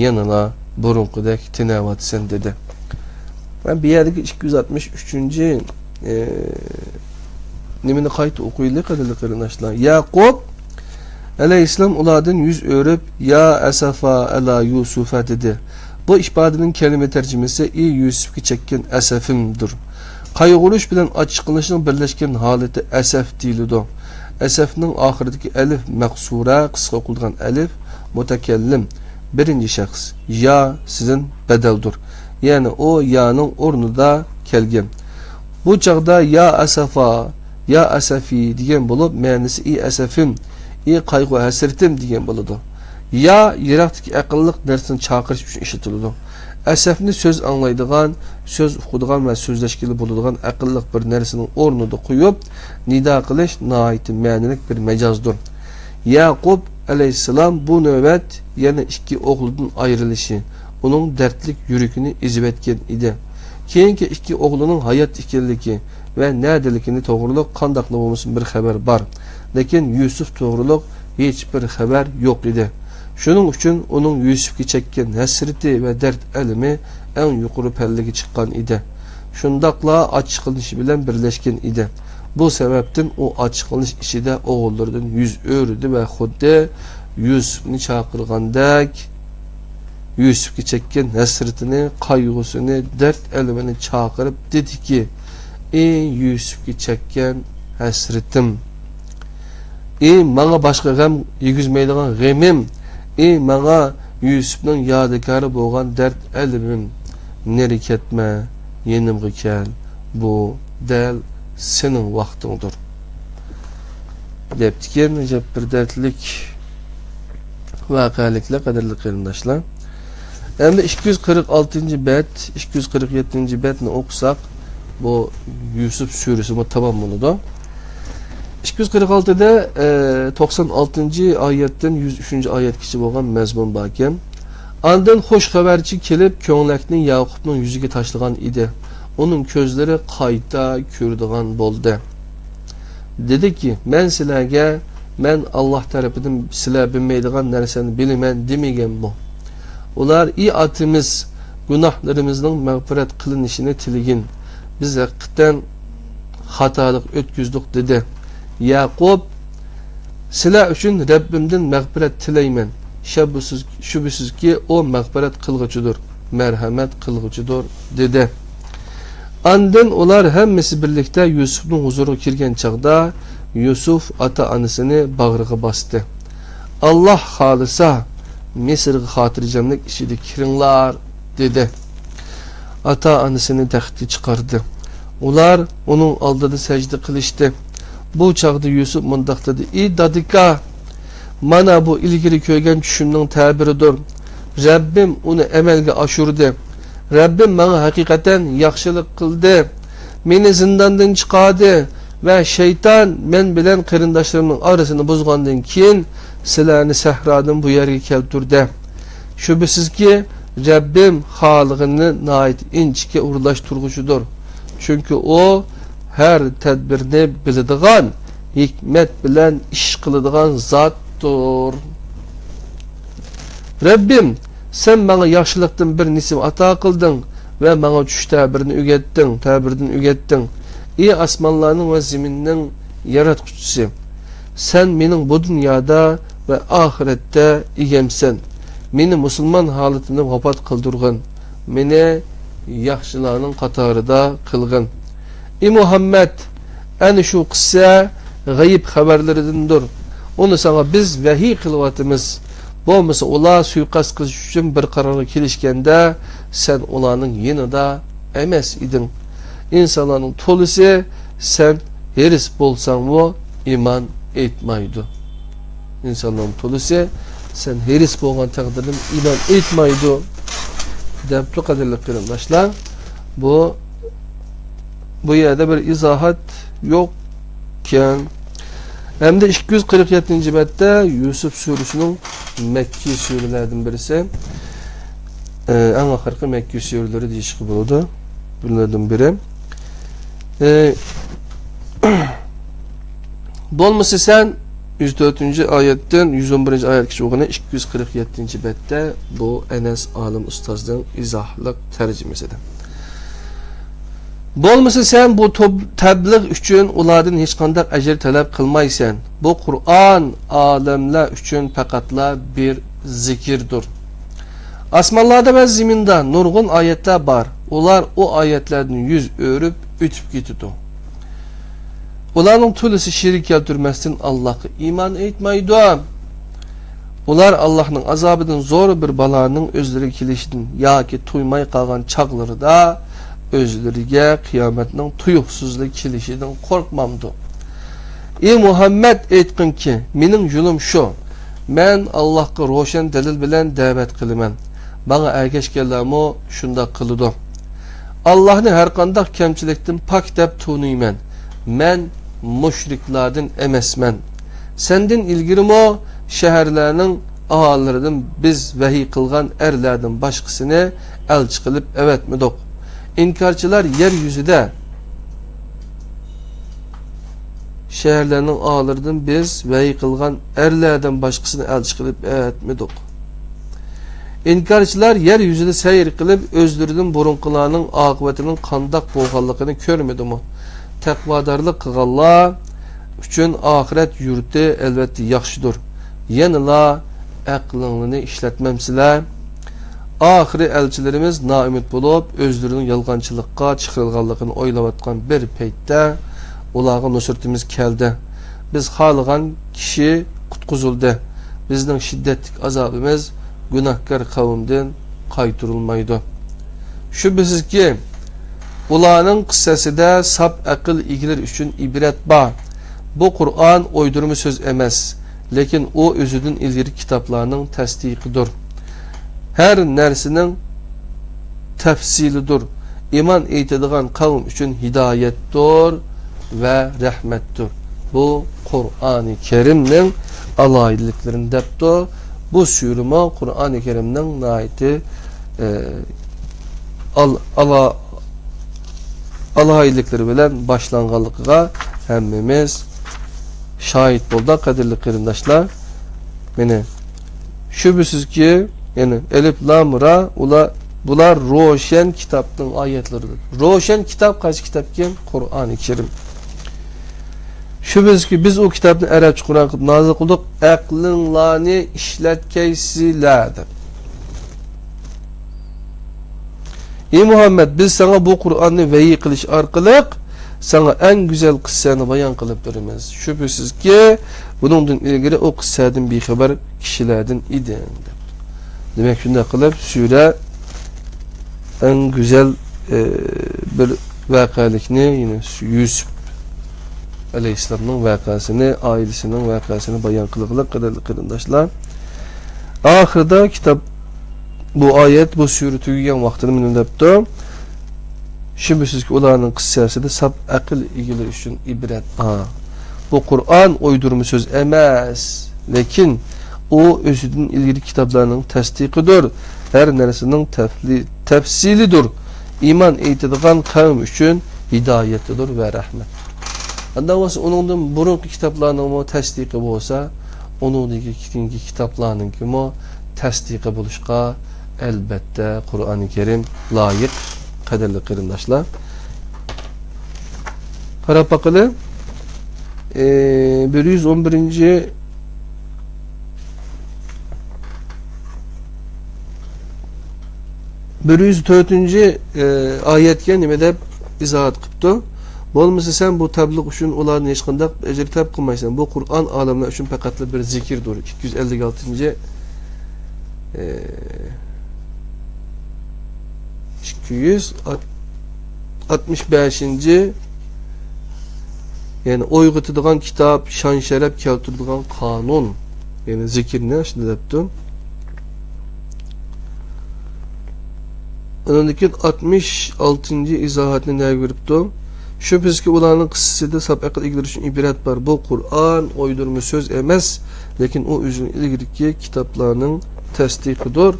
يەنىلا بۇرۇنقىدەك تېنەۋاتىسەن دېدى. مەن بۇ يەردىكى ئىككى يۈز ئاتمىش ئۈچىنچى، ئى، نېمىنى قايتا ئوقۇيلى، قەدىرلىك قېرىنداشلار. يەقۇب ئەلەيھىسسالام ئۇلاردىن يۈز ئۆرۈپ، يا ئەسەفا ئەلا يۇسۇفە دېدى. بۇ ئىپادىنىڭ كەلىمە تەرجىمىسى ئى يۈسۈپكە چەككەن ئەسەفىمدۇر. قايغۇرۇش بىلەن ئاچچىقلىنىشنىڭ بىرلەشكەن ھالىتى ئەسەف دېيىلىدۇ. ئەسەفنىڭ ئاخىرىدىكى ئەلىف مەقسۇرە، قىسقا ئوقۇلىدىغان ئەلىف، مۇتەكەللىم، بىرىنچى شەخس، يا سىزدىن بەدەلدۇر. يەنى ئۇ يانىڭ ئورنىدا كەلگەن. بۇ چاغدا يا ئەسەفا، يا ئەسەفى دېگەن بولۇپ، مەنىسى ئى ئەسەفىم، ئى قايغۇ ھەسرىتىم دېگەن بولىدۇ. يا يىراقتىكى ئەقىللىق نەرسىنى چاقىرىش ئۈچۈن ئىشلىتىلىدۇ. ئەسەفنى سۆز ئاڭلايدىغان، سۆز ئۇقىدىغان ۋە سۆزلەشكىلى بولىدىغان ئەقىللىق بىر نەرسىنىڭ ئورنىدا قويۇپ، نىدا قىلىش ناھايىتى مەنىلىك بىر مەجازدۇر. يەقۇب ئەلەيھىسسالام بۇ نۆۋەت يەنە ئىككى ئوغلىدىن ئايرىلىشى ئۇنىڭ دەردلىك يۈرىكىنى ئېزىۋەتكەن ئىدى. كېيىنكى ئىككى ئوغلىنىڭ ھايات ئىكەنلىكى ۋە نەدىلىكىنى توغرۇلۇق قانداقلا بولمىسۇن بىر خەۋەر بار. لېكىن يۈسۈپ توغرۇلۇق ھېچبىر خەۋەر يوق ئىدى. شۇنىڭ ئۈچۈن ئۇنىڭ يۈسۈپكە چەككەن ھەسرىتى ۋە دەرد ئەلىمى ئەڭ يۇقىرى پەللىگە چىققان ئىدى. شۇنداقلا ئاچچىقلىنىشى بىلەن بىرلەشكەن ئىدى. بۇ سەۋەبتىن ئۇ ئاچچىقلىنىش ئىچىدە ئوغۇللىرىدىن يۈز ئۆرۈدى ۋە خۇددى يۈسۈپنى چاقىرغاندەك، يۈسۈپكە چەككەن ھەسرىتىنى، قايغۇسىنى، دەرد ئەلىمىنى چاقىرىپ دېدىكى، ئى يۈسۈپكە چەككەن ھەسرىتىم! ئى ماڭا باشقا غەم يېگۈزمەيدىغان غېمىم! ئى ماڭا يۈسۈپنىڭ يادىكارى بولغان دەرد ئەلىمىم! نېرى كەتمە، يېنىمغا كەل، بۇ دەل سېنىڭ ۋاقتىڭدۇر. دەپتىكەن، ئەجەب بىر دەردلىك ۋەقەلىكلەر، قەدىرلىك قېرىنداشلار. ئەمدى ئىككى يۈز قىرىق ئالتىنچى بەت، ئىككى يۈز قىرىق يەتتىنچى بەتنى ئوقۇساق، بۇ يۈسۈپ سۈرىسىمۇ تامام بولىدۇ. ئىككى يۈز قىرىق ئالتىدە، ئە، توقسان ئالتىنچى ئايەتتىن يۈز ئۈچىنچى ئايەتكىچە بولغان مەزمۇن باركەن. ئاندىن خۇش خەۋەرچى كېلىپ، كۆڭلەكنى ياقۇپنىڭ يۈزىگە تاشلىغان ئىدى. ئۇنىڭ كۆزلىرى قايتا كۆرىدىغان بولدى. دېدىكى، مەن سىلەرگە، مەن ئاللاھ تەرىپىدىن سىلەر بىلمەيدىغان نەرسىنى بىلىمەن دېمىگەنمۇ؟ ئۇلار، ئى ئاتىمىز، گۇناھلىرىمىزنىڭ مەغپىرەت قىلىنىشىنى تىلىگىن. بىز ھەقىقەتەن خاتالىق ئۆتكۈزدۇق، دېدى. يەقۇب، سىلەر ئۈچۈن رەببىمدىن مەغپىرەت تىلەيمەن. شەبھىسىز-، شۈبھىسىزكى، ئۇ مەغپىرەت قىلغۇچىدۇر، مەرھەمەت قىلغۇچىدۇر، دېدى. ئاندىن ئۇلار ھەممىسى بىرلىكتە يۈسۈپنىڭ ھۇزۇرىغا كىرگەن چاغدا، يۈسۈپ ئاتا-ئانىسىنى باغرىغا باستى. ئاللاھ خالىسا، مىسىرغا خاتىرجەملىك ئىچىدە كىرىڭلار، دېدى. ئاتا-ئانىسىنى تەختكە چىقاردى. ئۇلار ئۇنىڭ ئالدىدا سەجدە قىلىشتى. بۇ چاغدا يۈسۈپ مۇنداق دېدى، ئى دادىكا، مانا بۇ ئىلگىرى كۆرگەن چۈشۈمنىڭ تەبىرىدۇر. رەببىم ئۇنى ئەمەلگە ئاشۇردى. رەببىم ماڭا ھەقىقەتەن ياخشىلىق قىلدى. مېنى زىنداندىن چىقاردى ۋە شەيتان مەن بىلەن قېرىنداشلىرىمنىڭ ئارىسىنى بۇزغاندىن كېيىن سىلەرنى سەھرادىن بۇ يەرگە كەلتۈردى. شۈبھىسىزكى، رەببىم خالىغىنىنى ناھايىتى ئىنچىكە ئورۇنلاشتۇرغۇچىدۇر. چۈنكى ئۇ ھەر تەدبىرنى بىلىدىغان، ھېكمەت بىلەن ئىش قىلىدىغان زاتتۇر. رەببىم، سەن ماڭا ياخشىلىقتىن بىر نېسىۋە ئاتا قىلدىڭ ۋە ماڭا چۈش تەبىرىنى ئۆگەتتىڭ، تەبىردىن ئۆگەتتىڭ. ئى ئاسمانلارنىڭ ۋە زېمىننىڭ ياراتقۇچىسى، سەن مېنىڭ بۇ دۇنيادا ۋە ئاخىرەتتە ئىگەمسەن. مېنى مۇسۇلمان ھالىتىمدە ۋاپات قىلدۇرغىن. مېنى ياخشىلارنىڭ قاتارىدا قىلغىن. ئى مۇھەممەد، ئەنە شۇ قىسسە غەيىب خەۋەرلىرىدىندۇر. ئۇنى ساڭا بىز ۋەھىي قىلىۋاتىمىز. بولمىسا ئۇلار سۇيىقەست قىلىش ئۈچۈن بىر قارارغا كېلىشكەندە، سەن ئۇلارنىڭ يېنىدا ئەمەس ئىدىڭ. ئىنسانلارنىڭ تولىسى سەن ھېرىس بولساڭمۇ ئىمان ئېيتمايدۇ. ئىنسانلارنىڭ تولىسى سەن ھېرىس بولغان تەقدىردىمۇ ئىمان ئېيتمايدۇ، دەپتۇ، قەدىرلىك قېرىنداشلار. بۇ، بۇ يەردە بىر ئىزاھات يوقكەن. ھەمدە ئىككى يۈز قىرىق يەتتىنچى بەتتە يۈسۈپ سۈرىسىنىڭ مەككىي سۈرىلەردىن بىرسى، ئە، ئەڭ ئاخىرقى مەككىي سۈرىلىرى دېيىشكە بولىدۇ. بۇلىرىدىن بىرى. ئە، بولمىسا سەن يۈز تۆتىنچى ئايەتتىن يۈز ئون بىرىنچى ئايەتكىچە ئوقۇغىنى، ئىككى يۈز قىرىق يەتتىنچى بەتتە بۇ ئەنەس ئالىم ئۇستازنىڭ ئىزاھلىق تەرجىمىسىدە. بولمىسا سەن بۇ توب-، تەبلىغ ئۈچۈن ئۇلاردىن ھېچقانداق ئەجىر تەلەپ قىلمايسەن. بۇ قۇرئان ئالەملەر ئۈچۈن پەقەتلا بىر زىكىردۇر. ئاسمانلاردا ۋە زېمىندا نۇرغۇن ئايەتلەر بار. ئۇلار ئۇ ئايەتلەردىن يۈز ئۆرۈپ ئۆتۈپ كېتىدۇ. ئۇلارنىڭ تولىسى شېرىك كەلتۈرمەستىن ئاللاھقا ئىمان ئېيتمايدۇ. ئۇلار ئاللاھنىڭ ئازابىدىن زور بىر بالانىڭ ئۆزلىرىگە كېلىشىدىن ياكى تۇيماي قالغان چاغلىرىدا ئۆزلىرىگە قىيامەتنىڭ تۇيۇقسىزلا كېلىشىدىن قورقمامدۇ؟ ئى مۇھەممەد، ئېيتقىنكى، مېنىڭ يولۇم شۇ. مەن ئاللاھقا روشەن دەلىل بىلەن دەۋەت قىلىمەن. ماڭا ئەگەشكەنلەرمۇ شۇنداق قىلىدۇ. ئاللاھنى ھەرقانداق كەمچىلىكتىن پاك دەپ تونۇيمەن. مەن مۇشرىكلاردىن ئەمەسمەن. سەندىن ئىلگىرىمۇ شەھەرلەرنىڭ ئاھالىلىرىدىن بىز ۋەھىي قىلغان ئەرلەردىن باشقىسىنى ئەلچى قىلىپ ئەۋەتمىدۇق. ئىنكارچىلار يەر يۈزىدە شەھەرلەرنىڭ ئاھالىلىرىدىن بىز ۋەھىي قىلغان ئەرلەردىن باشقىسىنى ئەلچى قىلىپ ئەۋەتمىدۇق. ئىنكارچىلار يەر يۈزىدە سەير قىلىپ، ئۆزلىرىدىن بۇرۇنقىلارنىڭ ئاقىۋىتىنىڭ قانداق بولغانلىقىنى كۆرمىدىمۇ؟ تەقۋادارلىق قىلغانلار ئۈچۈن ئاخىرەت يۇرتى ئەلۋەتتە ياخشىدۇر. يەنىلا ئەقلىڭلارنى ئىشلەتمەمسىلەر؟ ئاخىرى ئەلچىلىرىمىز نائۈمىد بولۇپ، ئۆزلىرىنىڭ يالغانچىلىققا چىقىرىلغانلىقىنى ئويلاۋاتقان بىر پەيتتە، ئۇلارغا نۇسرىتىمىز كەلدى. بىز خالىغان كىشى قۇتقۇزۇلدى. بىزنىڭ شىددەتلىك ئازابىمىز گۇناھكار قەۋمدىن قايتۇرۇلمايدۇ. شۈبھىسىزكى، ئۇلارنىڭ قىسسەسىدە ساپ ئەقىل ئىگىلىرى ئۈچۈن ئىبرەت بار. بۇ قۇرئان ئويدۇرما سۆز ئەمەس، لېكىن ئۇ ئۆزىدىن ئىلگىرى كىتابلارنىڭ تەستىقىدۇر. ھەر نەرسىنىڭ تەپسىلىدۇر. ئىمان ئېيتىدىغان قەۋم ئۈچۈن ھىدايەتتۇر ۋە رەھمەتتۇر. بۇ قۇرئانى كەرىمنىڭ ئالاھىدىلىكلىرىنى دەپتۇ. بۇ سۈرىمۇ قۇرئانى كەرىمنىڭ ناھايىتى، ئە، ئال-، ئالا-، ئالاھىدىلىكلىرى بىلەن باشلانغانلىقىغا ھەممىمىز شاھىت بولدۇق، قەدىرلىك قېرىنداشلار. مانا، شۈبھىسىزكى، يەنى ئەلىف لام را، ئۇلار، بۇلار روشەن كىتابنىڭ ئايەتلىرىدۇر. روشەن كىتاب قايسى كىتابكەن؟ قۇرئانى كەرىم. شۈبھىسىزكى، بىز ئۇ كىتابنى ئەرەبچە قۇرئان قىلىپ نازىل قىلدۇق، ئەقلىڭلارنى ئىشلەتكەيسىلەر دەپ. ئى مۇھەممەد، بىز ساڭا بۇ قۇرئاننى ۋەھىي قىلىش ئارقىلىق ساڭا ئەڭ گۈزەل قىسسەنى بايان قىلىپ بېرىمىز. شۈبھىسىزكى، بۇنىڭدىن ئىلگىرى ئۇ قىسسەدىن بىخەۋەر كىشىلەردىن ئىدىڭ، دەپ. دېمەك، شۇنداق قىلىپ، سۈرە ئەڭ گۈزەل، ئى، بىر ۋەقەلىكنى، يەنى يۈسۈپ ئەلەيھىسسالامنىڭ ۋەقەسىنى، ئائىلىسىنىڭ ۋەقەسىنى بايان قىلغىلى، قەدىرلىك قېرىنداشلار. ئاخىرىدا كىتاب، بۇ ئايەت، بۇ سۈرە تۈگىگەن ۋاقتىدا مۇنى دەپتۇ. شۈبھىسىزكى، ئۇلارنىڭ قىسسەسىدە ساپ ئەقىل ئىگىلىرى ئۈچۈن ئىبرەت بار. بۇ قۇرئان ئويدۇرما سۆز ئەمەس، لېكىن ئۇ ئۆزىدىن ئىلگىرى كىتابلارنىڭ تەستىقىدۇر. ھەر نەرسىنىڭ تەپلى-، تەپسىلىدۇر. ئىمان ئېيتىدىغان قەۋم ئۈچۈن ھىدايەتتۇر ۋە رەھمەت. ئانداق بولسا، ئۇنىڭدىن بۇرۇنقى كىتابلارنىڭمۇ تەستىقى بولسا، ئۇنىڭدىن كېيىنكى كىتابلارنىڭكىمۇ تەستىقى بولۇشقا، ئەلبەتتە، قۇرئانى كەرىم لايىق، قەدىرلىك قېرىنداشلار. قاراپ باقىلى. ئى، بىر يۈز ئون بىرىنچى، بىر يۈز تۆتىنچى، ئى، ئايەتكە نېمە دەپ ئىزاھات قىپتۇ؟ بولمىسا سەن بۇ تەبلىغ ئۈچۈن ئۇلاردىن ھېچقانداق ئەجىر تەلەپ قىلمايسەن. بۇ قۇرئان ئالەملەر ئۈچۈن پەقەتلا بىر زىكىردۇر. ئىككى يۈز ئەللىك ئالتىنچى، ئى، ئىككى يۈز ئاتمىش بەشىنچى، يەنى ئويغىتىدىغان كىتاب، شان-شەرەپ كەلتۈرىدىغان قانۇن، يەنى زىكىرنى شۇنداق دەپتۇ. ئۇنىڭدىن كېيىن ئاتمىش ئالتىنچى ئىزاھاتنى نەگە بېرىپتۇ؟ شۈبھىسىزكى، ئۇلارنىڭ قىسسىسىدە ساپ ئەقىل ئىگىلىرى ئۈچۈن ئىبرەت بار. بۇ قۇرئان ئويدۇرما سۆز ئەمەس، لېكىن ئۇ ئۆزىنىڭ ئىلگىرىكى كىتابلارنىڭ تەستىقىدۇر.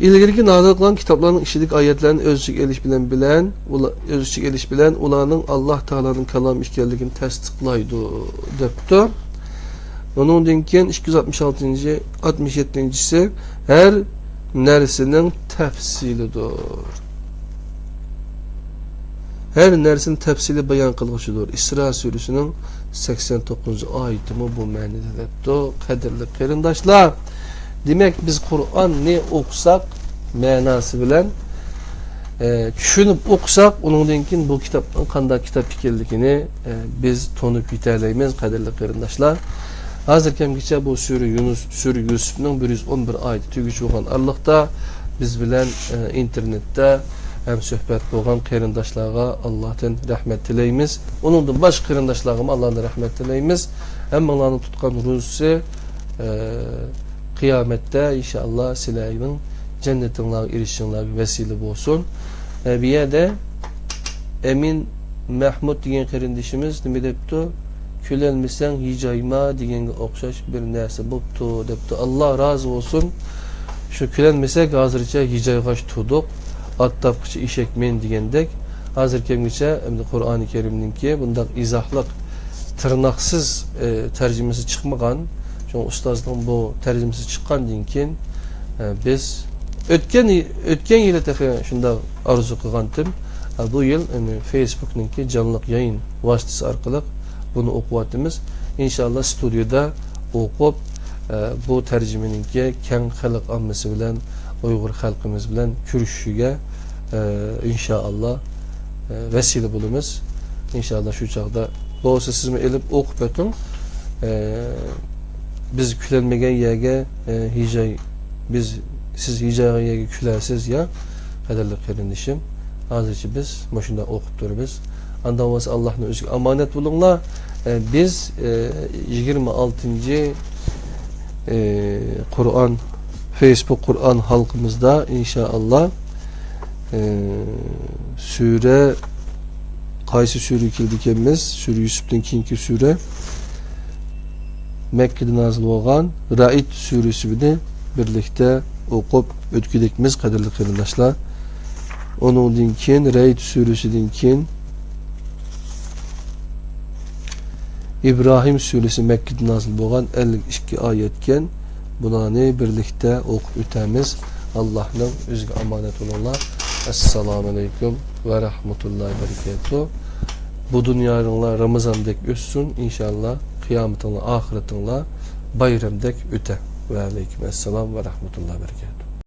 ئىلگىرىكى نازىل قىلغان كىتابلارنىڭ ئىچىدىكى ئايەتلەرنى ئۆز ئىچىگە ئېلىش بىلەن، بىلەن، ئۇلا-، ئۆز ئىچىگە ئېلىش بىلەن ئۇلارنىڭ ئاللاھ تائالانىڭ كالامى ئىكەنلىكىنى تەستىقلايدۇ، دەپتۇ. ئۇنىڭدىن كېيىن ئىككى يۈز ئاتمىش ئالتىنچى، ئاتمىش يەتتىنچىسى، ھەر نەرسىنىڭ تەپسىلىدۇر. ھەر نەرسىنى تەپسىلىي بايان قىلغۇچىدۇر. ئىسرا سۈرىسىنىڭ سەكسەن توققۇزىنچى ئايىتىمۇ بۇ مەنىدە دەپتۇ. قەدىرلىك قېرىنداشلار، دېمەك، بىز قۇرئاننى ئوقۇساق، مەناسى بىلەن، ئە، چۈشىنىپ ئوقۇساق، ئۇنىڭدىن كېيىن بۇ كىتابنىڭ قانداق كىتاب ئىكەنلىكىنى، ئە، بىز تونۇپ يېتەلەيمىز، قەدىرلىك قېرىنداشلار. ھازىر كەمگىچە بۇ سۈرە يۇنۇس، سۈرە يۈسۈپنىڭ بىر يۈز ئون بىر ئايىتى تۈگىگۈچە بولغان ئارىلىقتا بىز بىلەن، ئە، ئىنتېرنېتتا ھەم سۆھبەت بولغان قېرىنداشلارغا ئاللاھتىن رەھمەت تىلەيمىز. ئۇنىڭدىن باشقا قېرىنداشلارغىمۇ ئاللاھتىن رەھمەت تىلەيمىز. ھەممىڭلارنىڭ تۇتقان روزىسى، ئە، قىيامەتتە ئىنشائاللا سىلەرنىڭ جەننىتىڭلارغا ئېرىشىشىڭلارغا ۋەسىلە بولسۇن. ئە، بۇ يەردە ئەمىن مەھمۇد دېگەن قېرىندىشىمىز نېمە دەپتۇ؟ «كۈلەلمىسەڭ ھىجايما» دېگەنگە ئوخشاش بىر نەرسە بوپتۇ، دەپتۇ. ئاللا رازى بولسۇن. شۇ كۈلەلمىسەك، ھازىرچە ھىجايغاچ تۇردۇق. «ئات تاپقىچە ئېشەك مىن» دېگەندەك، ھازىر كەمگىچە ئەمدى قۇرئانى كەرىمنىڭكى بۇنداق ئىزاھلىق، تىرناقسىز، ئە، تەرجىمىسى چىقمىغان. شۇڭا ئۇستازنىڭ بۇ تەرجىمىسى چىققاندىن كېيىن، ئە، بىز ئۆتكەن، ئۆتكەن يىلى تېخى شۇنداق ئارزۇ قىلغانتىم. ئە، بۇ يىل، يەنى فېيسبۇكنىڭكى جانلىق يايىن ۋاسىتىسى ئارقىلىق بۇنى ئوقۇۋاتىمىز. ئىنشائاللا، ستۇدىيىدا ئوقۇپ، ئە، بۇ تەرجىمىنىڭكى كەڭ خەلق ئاممىسى بىلەن، ئۇيغۇر خەلقىمىز بىلەن كۆرۈشۈشىگە، ئە، ئىنشائاللا، ئە، ۋەسىلە بولىمىز. ئىنشائاللا، شۇ چاغدا بولسا سىزمۇ ئېلىپ ئوقۇپ بېقىڭ. ئە، بىز كۈلەلمىگەن يەرگە، ئە، ھىجاي، بىز، سىز ھىجايغان يەرگە كۈلەرسىز يا، قەدىرلىك قېرىندىشىم. ھازىرچە بىز مۇشۇنداق ئوقۇپ تۇرىمىز. ئانداق بولسا ئاللانىڭ ئۆزىگە ئامانەت بولۇڭلار. ئە، بىز، ئە، يىگىرمە ئالتىنچى، ئە، قۇرئان، فېيسبۇك قۇرئان ھالقىمىزدا ئىنشائاللا، ئە، سۈرە، قايسى سۈرە كېلىدىكەنمىز؟ سۈرە يۈسۈپتىن كېيىنكى سۈرە، مەككىدە نازىل بولغان رەئد سۈرىسىنى بىرلىكتە ئوقۇپ ئۆتكۈدەكمىز، قەدىرلىك قېرىنداشلار. ئۇنىڭدىن كېيىن، رەئد سۈرىسىدىن كېيىن، ئىبراھىم سۈرىسى، مەككىدە نازىل بولغان، ئەللىك ئىككى ئايەتكەن. بۇلارنى بىرلىكتە ئوقۇپ ئۆتەمىز. ئاللانىڭ ئۆزىگە ئامانەت بولۇڭلار. ئەسسالامۇ ئەلەيكۇم ۋە رەھمەتۇللاھى ۋە بەرىكاتۇھ. بۇ دۇنيايىڭلار رامىزاندەك ئۆتسۇن، ئىنشائاللا، قىيامىتىڭلار، ئاخىرىتىڭلار بايرامدەك ئۆتە. ۋە ئەلەيكۇم ئەسسالام ۋە رەھمەتۇللاھى ۋە بەرىكاتۇھ.